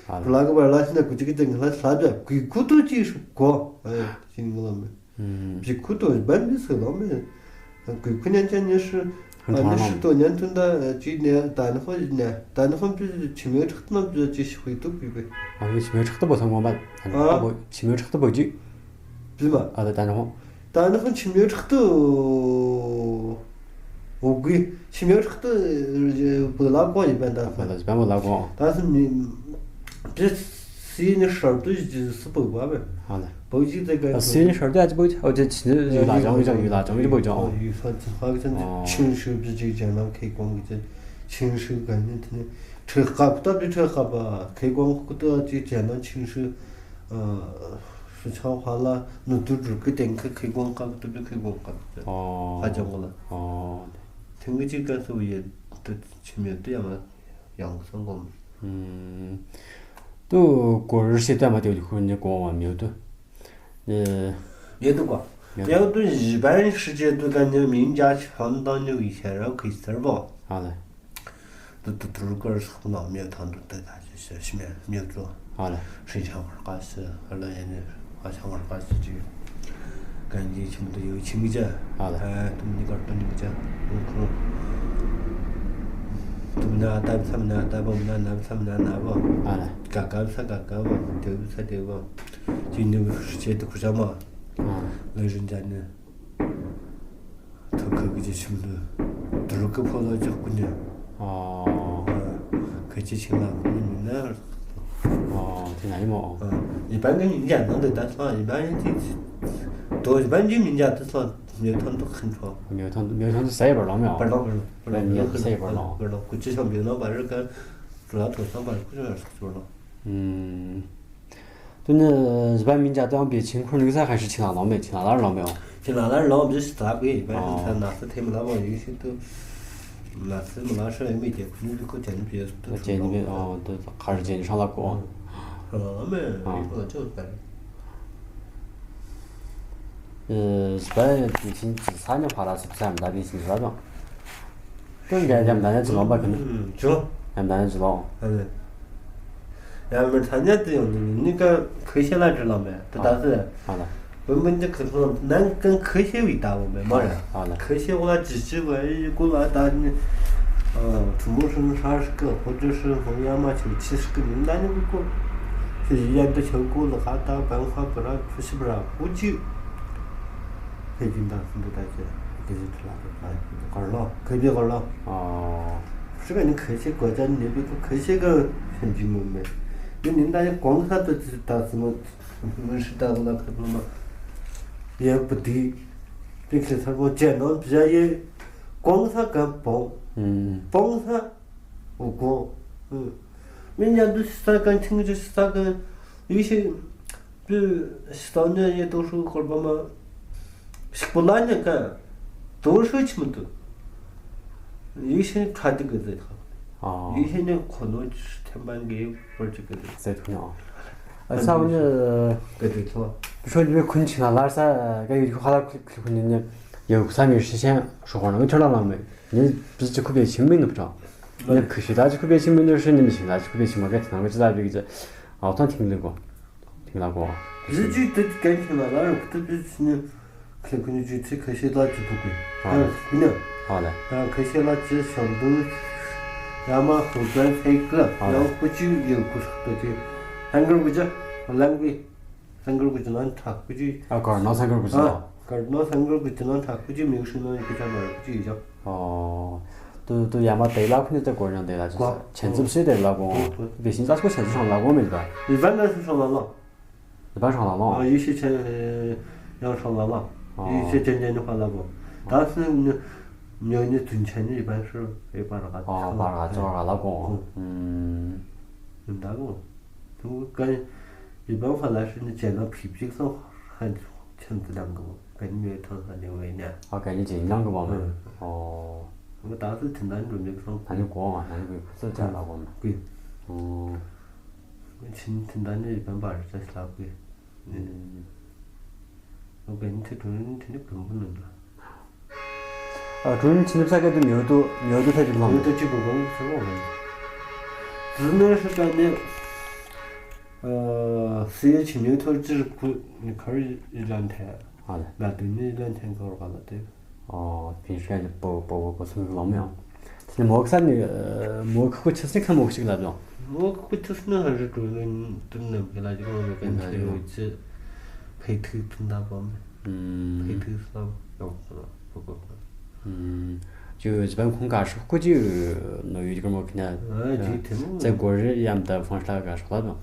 ཨ་ལེ། ཁུ་ལ་གི་བར་ལ་ཤི་ན་ཁུ་ཅི་གི་དེ་ལ་སི་ལ་བྱ་གི་ཁུ་ཏུ་ཅི་ཧྲི་གོ། ཨ། ཅི་ནི་ལ་མེ། ཨུམ། གི་ཁུ་ཏུ་བན་མི་སི་ལ་མེ། གི་ཁུ་ཉན་ཅན་ཉི་ཧྲི། ཨ་ནི་ཧྲི་ཏོ་ཉན་ཐུན་ད་ཅི་ནེ་ད་ནི་ཧོ་ནེ་ད་ནི་ཧོ་བི་ཆི་མེ་ཁྲག་ཏུ་ན་བི་ཅི་ཤི་ཧུ་ཏུ་བི་བི། ཨ་ནི་ཆི་མེ་ཁྲག་ཏུ་བོ་ཐང་གོ་མ། ཨ་བོ་ཆི་མེ་ཁྲག་ཏུ་བོ་ཅི། བི་མ། ཨ་ད་ད་ནི་ཧོ། ད་ནི་ཧོ་ཆི་མེ་ཁྲག་ཏུ། འོ་གི་ཆི་མེ་ཁྲག་ཏུ་བོ་ལ་གོ་ཡི་བན་ད། ཨ་ལ་བན་བོ་ལ་གོ། ད་སི་ནི་བི་སི་ནི་ཧྲ་ཏུ་ཇི་སི་བོ་བ་བེ། ཨ་ལ། བོ་ཇི་དེ་ག་སི་ནི་ཧྲ་ཏུ་ཨ་ཅི་བོ་ཇི་ཨོ་ཇི་ཆི་ནི་ཡུ་ལ་ཅང་ཡུ་ལ་ཅང་ཡུ་བོ་ཅང་། ཡུ་ས་ཅི་ཧ་གི་ཅན་ཆིང་ཧྲི་བི་ཅི་ཅན་ལ་ཁེ་ཀོང་གི་ཅན་ཆིང་ཧྲི་ག་ནི་ཐི་ནི་ཁྲེ་ཁ་ཀུ་ཏ་བི་ཁྲེ་ཁ་པ་ཁེ་ཀོང་ཀུ་ཏ་ཅི་ཅན་ལ་ཆིང་ཧྲི། ཨ། སུ་ཆང་ཧ་ལ་ནུ་ཏུ་ཏུ་ཀི་ཏེང་ཁ་ཁེ་ཀོང་ཀ་ཀུ་ཏ་བི་ཁེ་ཀོང་ཀ་ཀུ་ཏ། ཨོ། ཧ་ཅང་གོ་ལ། ཨོ། ཐེང་གི་ཅི་ག་སུ་ཡེ་ཏུ་ཆི་མེ་ཏུ་ཡ་མ། ཡང་སང་གོམ། ཨུམ། ཏུ་གོ་རི་ཤེ་ཏ་མ་ཏེ་ཁུ་ནི་གོ་བ་མེད་དུ། ཨེ། མེད་དུ་གོ། མེད་དུ། ཡང་ཏུ་ཞི་བན་ཧྲི་ཅེ་ཏུ་ག་ནི་མིང་རྒྱ་ཆི་ཧོན་དང་ནི་བི་ཤ་ར་ཁུ་སར་བོ། ཨ་ལེ། ཏུ་ཏུ་ཏུ་རུ་ཀར་སོགས་ནང་མེད་ཐང་དུ་ཏེ་ད་ཅི་ཤ་ཤི་མེད་མེད་དུ། ཨ་ལེ། ཧྲི་ཆང་བར་ཀ་སི་ཨ་ལ་ཡ་ནི། ཨ་ཆང་བར་ཀ་སི་ཅིག་གན་ཇི་ཆུང་དུ་ཡོད་ཆིང་གི་ཅ། ཨ་ལ། ཨ་ཏུམ་ནི་ཀར་ཏུམ་ནི་ཅ། ཨུ་ཁུ། ཏུམ་ན་ཏབ་ཚམ་ན་ཏབ་བོ་ན་ནབ་ཚམ་ན་ནབ་བོ། ཨ་ལ། ག་གབ་ས་ག་གབ་བོ། ཏེ་བོ་ས་ཏེ་བོ། ཅི་ནི་བོ་ཤེད་དུ་ཁུ་ཅ་མ། ཨ། ལེ་རིན་ཅ་ནི། ཐུ་ཁུ་གི་ཅི་ཆུང་དུ། དུ་རུ་ཀི་ཕོ་ལ་ཅོག་ཀུ་ནི། ཨ། ཁ་ཅིག་ཆིང་ལ་ཁུ་ནི་མིན་ན། ཨོ། ཏེ་ན་ཡི་མོ། ཨ། ཡི་བན་གི་མིང་ཅ་ནང་དུ་ད་སོང་ཡི་བན་ཡི་ཏི། དོ་ཡི་བན་གི་མིང་ཅ་ད་སོང་མེ་ཐོན་དུ་ཁིན་ཆོ། མེ་ཐོན་མེ་ཐོན་དུ་ས་ཡི་བར་ལོང་མེ། བར་ལོང་བར་ལོང་བར་ལོང་མེ་ཐོན་ས་ཡི་བར་ལོང་བར་ལོང་ཀུ་ཅི་ཆང་བི་ནོ་བར་རི་ཀ་ལ་ཐོ་སང་བར་ཀུ་ཅི་བར་ལོང་། ཨུམ། དུ་ནི་ཨ་ཟི་པ་མི་འཇའ་དང་པེ་ཆིང་ཁོར་ནི་ས་ཁ་ཤི་ཆིང་ལ་ལོ་མེ་ཆིང་ལ་ལ་ལོ་མེ་འོ། ཆིང་ལ་ལ་ལོ་མེ་ཟི་ཏ་གི་པེ་ཨོ། ས་ན་ས་ཐེ་མི་ལ་བ་ཡུ་ཤི་དུ་ན་ས་མི་ལ་ཤ་ཡ་མི་ཏེ་ཁུ་ནི་ཁོ་ཅན་པེ་ཡ་དུ་ཅན་པེ་ཨོ་དུ་ཁར་ཅན་ཤ་ལ་ཀོ། ཨོ་མེ་ཨོ། ཨེ་ཟི་པ་ཡ་ཏི་ཆིང་ཙི་ས་ཉ་ཕ་ར་སི་ཙམ་ད་པེ་ཆིང་ཟ་དང་། ཏུན་ག་ཡམ་ད་ཉ་ཙི་ལོ་པ་ཁན། ཅོ། ཡམ་ད་ཉ་ཙི་ལོ། ཨ་ལེ། ཡམ་མེ་ཐ་ཉ་ཏི་ཡོང་ནི་ནི་ཀ་ཁི་ཤེ་ལ་ཅི་ལོ་མེ། ཏ་ཏ་སི། ཨ་ལེ། བུན་བུན་ཏི་ཁི་ལོ་ནང་ཀ་ཁི་ཤེ་བི་ཏ་བོ་མེ་མ་ར། ཨ་ལེ། ཁི་ཤེ་བོ་ལ་ཅི་ཅི་བ་ཡི་ཀུ་ལ་ཏ་ནི། ཨ་ཐུ་མོ་ཧྲུན་ཧྲ་ཤི་ཀི་ཧོ་ཅོ་ཤི་ཧོ་ཡ་མ་ཆུ་ཆི་ཤི་ཀི་ནི་ད་ནི་ཀུ་ཀུ། ཤི་ཡ་ཏ་ཆ་ཀུ་ལ་ཁ་ཏ་བང་ཁ་པ་ར་ཁུ་ཤི་པ་ར་ཀུ་ཅི། ཕེ་ཅིན་ཏ་སུན་ཏུ་ཏ་ཅེ་ཀེ་ཟི་ཐུ་ལ་ཏ་ཀར་ལོ་ཁེ་བེ་ཀར་ལོ། ཨ། ཤི་ཀ་ནི་ཁེ་ཤེ་གོ་ཅན་ནི་བེ་ཀོ་ཁེ་ཤེ་ག་ཤན་ཅིང་མོ་མེ། ནི་ནི་ད་ནི་གོང་ས་ཏུ་ཅི་ཏ་སི་མོ་མི་ཤི་ཏ་ལ་ཁ་ལོ་མ། ཡ་པུ་ཏི་ཏི་ཁེ་ས་གོ་ཅེ་ནོ་བྱ་ཡེ་གོང་ས་ག་པོ་ཨུམ་པོང་ས་འོ་གོ་ཨུམ་མི་ཉམ་དུ་ཤི་ས་ག་ཆིང་ཅི་ཤི་ས་ག་ཡེ་ཤེ། པི་སྟོན་ནི་ཡེ་དོ་ཧྲུ་ཁོར་པ་མ། ཤིག་པོ་ལ་ཉེ་ཀ་དོ་ཧྲུ་ཆི་མི་དུ། ཡེ་ཤེ་ཁྲ་ཏི་གི་ཟེ་ཐ། ཨ། ཡེ་ཤེ་ནི་ཁོ་ནོ་ཐེམ་པན་གི་པར་ཅི་གི་ཟེ། ཟེ་ཐུ་ནོ། ཨ་ས་བོ་ནི་གི་ཟེ་ཐོ། པི་ཤོ་ནི་ཁུན་ཆི་ན་ལར་ས་ག་ཡུ་ཁ་ལ་ཁུ་ཁུ་ནི་ནི་ཡུ་ས་མི་ཤི་ཆེན་ཧྲུ་ཁོ་ནོ་ཆ་ལ་ལ་མེ། ནི་པི་ཅི་ཁུ་པེ་ཆི་མི་ནུ་པྲ། ནི་ཁུ་ཤི་ད་ཅི་ཁུ་པེ་ཆི་མི་ནུ་ཧྲི་ནི་མི་ཤི་ད་ཅི་ཁུ་པེ་ཆི་མ་ག་ཐ་ན་གི་ཅི་ད་བི་གི་ཟེ། ཨའོ་ཐང་ཐིང་ལེ་གོ། ཐིང་ལ་གོ། ཇི་ཇུ་ཏི་ཀན་ཐིང་ལ་ལ་རུ་ཏི་པི་ཅི་ནི་ཁེ་ཁུ་ནི་ཇུ་ཏི་ཁེ་ཤེ་ལ་ཅི་པུ་ཀུ། ཨ་ལེ། ཨ་ནི། ཨ་ལེ། ད་ཁེ་ཤེ་ལ་ཅི་ཤོར་དུ། ཡ་མ་ཧུ་ཏན་ཧེ་ཀ་ཨ་ལེ། ཡང་ཀུ་ཅི་ཡེ་ཀུ་ཤོག་ཏུ་ཅི། ཧན་གར་གུ་ཅི། ལང་གི། ཧན་གར་གུ་ཅི་ནང་ཐག་ཀུ་ཅི། ཨ་ཀར་ནོ་ཧན་གར་གུ་ཅི་ནོ། ཨ་ཀར་ནོ་ཧན་གར་གུ་ཅི་ནང་ཐག་ཀུ་ཅི་མིག་ཤུ་ནོ་ཡེ་ཀ་ཅ་མ་ར་ཀུ་ཅི་ཡེ་ཅོ། ཨོ། ཏུ་ཏུ་ཡ་མ་ཏེ་ལ་ཁུ་ནི་ཏེ་གོ་ཉང་ཏེ་ལ་ཅི་གོ། ཆེན་ཙུབ་སེ་ཏེ་ལ་གོ། གོ་གོ། བེ་ཤིན་ཙ་སྐོ་ཆེན་ཙུབ་ཤང་ལ་གོ་མེད་པ། ཡི་ཕན་ན་སུ་ཤང་ལ་ལོ། ཡི་ཕན་ཤང་ལ་ལོ། ཨ་ཡེ་ཤེ་ཆེན་ཡང་ཤང་ལ་ལོ། ཨོ། ཡེ་ཤེ་ཆེན་ཆེན་ནི་ཕ་ལ་གོ། ད་སུ་ཉོ་ཉོ་ནི་ཙུན་ཆེན་ནི་ཡི་ཕན་ཤུ་ཡི་ཕ་ར་ག་ཨོ་ཕ་ར་ག་ཙོ་ར་ལ་གོ། ཨུམ། ཡིན་ད་གོ། ཐུང་གུ་ཀ་ཡི་ཕན་ཕ་ལ་ཤུ་ནི་ཆེན་ལ་ཕི་ཕྱིག་སོང་ཧན་ཆེན་ཙུ་ལང་གོ། ཀ་ནི་མེ་ཐང་ས་ནི་བེ་ཉ། ཨ་ཀ་ནི་ཅི་ཉང་གི་བ་མེ། ཨོ། ང་ད་སུ་ཐིན་ད་ནི་རུ་མིག་སོང་། ད་ནི་གོ་ང་ད་ནི་གོ་སུ་ཅ་ལ་གོ་མེ། གོ། ཨོ། ཆིན་ཐིན་ད་ནི་བེམ་པར་ཅ་ལ་གོ། ཨོ་ཀ་ནི་ཐི་ཐུ་ནི་ཐི་ནི་གོམ་པོ་ནི་ལ། ཨ་ཀྲུན་ཆིན་ནི་ས་ཀ་དུ་ཉོ་དུ་ཉོ་དུ་ཐ་ཅི་ལོང་། ཉོ་དུ་ཅི་བུ་གོ་ནི་སུ་ལོང་། ཟི་ནི་ཧྲི་ཀ་ནི། ཨ་སི་ཡེ་ཆི་ཉོ་ཐོར་ཅི་རུ་ཁུ་ནི་ཁར་ཡི་ལན་ཐེ། ཨ་ལེ། ལ་དུ་ནི་ལན་ཐེ་གོར་ག་ལ་ཏེ། ཨོ། ཕིན་ཤ་ཡ་པོ་པོ་པོ་པོ་སུ་ལོ་མེ་ཨང་། ཏེ་ནེ་མོ་ཁ་ནི་མོ་ཁ་ཁུ་ཆི་སི་ཁ་མོ་ཁུ་ཅིག་ལ་ལོ། མོ་ཁ་ཁུ་ཆི་སི་ནི་ཧ་རི་ཏུ་ནི་ཏུ་ནི་ག་ལ་ཅིག་མོ་ཁ་ཁུ་ཆི་ཡོ་ཅི་ཕེ་ཐུ་ཏུ་ན་པོ་མེ། ཕེ་ཐུ་སི་ལ་ཡོང་སོ་པོ་པོ། ཅུ་ཟི་པན་ཁུང་ག་ཤོག་ཁུ་ཅི་ནོ་ཡུ་ཅིག་མོ་ཁ་ན། ཨ་ཅི་ཐེ་མོ། ཙེ་གོ་རི་ཡམ་ད་ཕང་ཤ་ག་ཤོག་ལ་ནོ།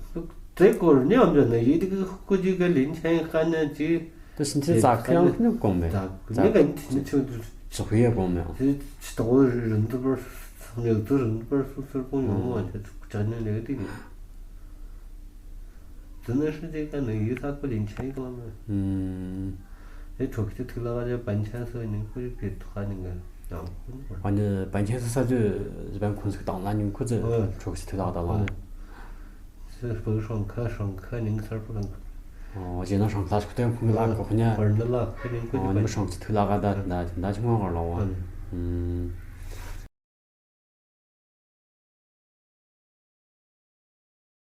ཙེ་གོ་རི་ནི་ཡམ་ད་ན་ཡུ་ཅིག་ཁུ་ཅི་ག་ལིན་ཆེན་ཁ་ན་ཅི། ཏུ་སིན་ཚི་ཙག་ཁི་ཡང་ནི་གོ་མེ། ཙག་ནི་ག་ནི་ཐི་ནི་ཆུ་ཙོག་ཡེ་གོ་མེ། ཏི་ཅི་ཏོ་རིན་དུ་པར་མེ་ཏུ་རིན་དུ་པར་སུ་སུར་གོ་ཡོང་བ་ཏེ་ཙུག་ཅ་ནི་ལེ་ཏི་ནི། ཏུ་ནི་ཧྲི་ཏེ་ཀ་ནི་ཡི་ས་ཀོ་ལིན་ཆེན་གོ་མེ། ཨུམ། ཏེ་ཁྲོ་ཁི་ཐུ་ལ་ག་ཏེ་པན་ཆེན་སུ་ནི་ཁུ་ཅི་ཕེ་ཐུ་ཁ་ནི་ག་ཡང་ཁུ་ནི་གོ། ཨ་ནི་པན་ཆེན་སུ་ས་ཏུ་ཟི་པན་ཁུན་སུ་ཏང་ན་ནི་ཁུ་ཅི་ཁྲོ་ཁི་ཐུ་ལ་ག་ཏ་ལོ། སི་སྤུ་ཧྲོང་ཁ་ཧྲོང་ཁ་ནིང་སར་པོ་ལང་། ཨོ་ཇེ་ན་ཧྲོང་ཁ་ལ་ཁུ་ཏེ་ཁུ་ལ་ཁོ་ཁུ་ཉ། ཧོར་ན་ལ་ཁ་ནིང་ཁུ་ཨོ་ནི་ཧྲོང་ཅི་ཐུ་ལ་ག་ད་ད་ད་ཅི་མོ་ག་ལོ་བ། ཨོ་ནི། ཨུམ།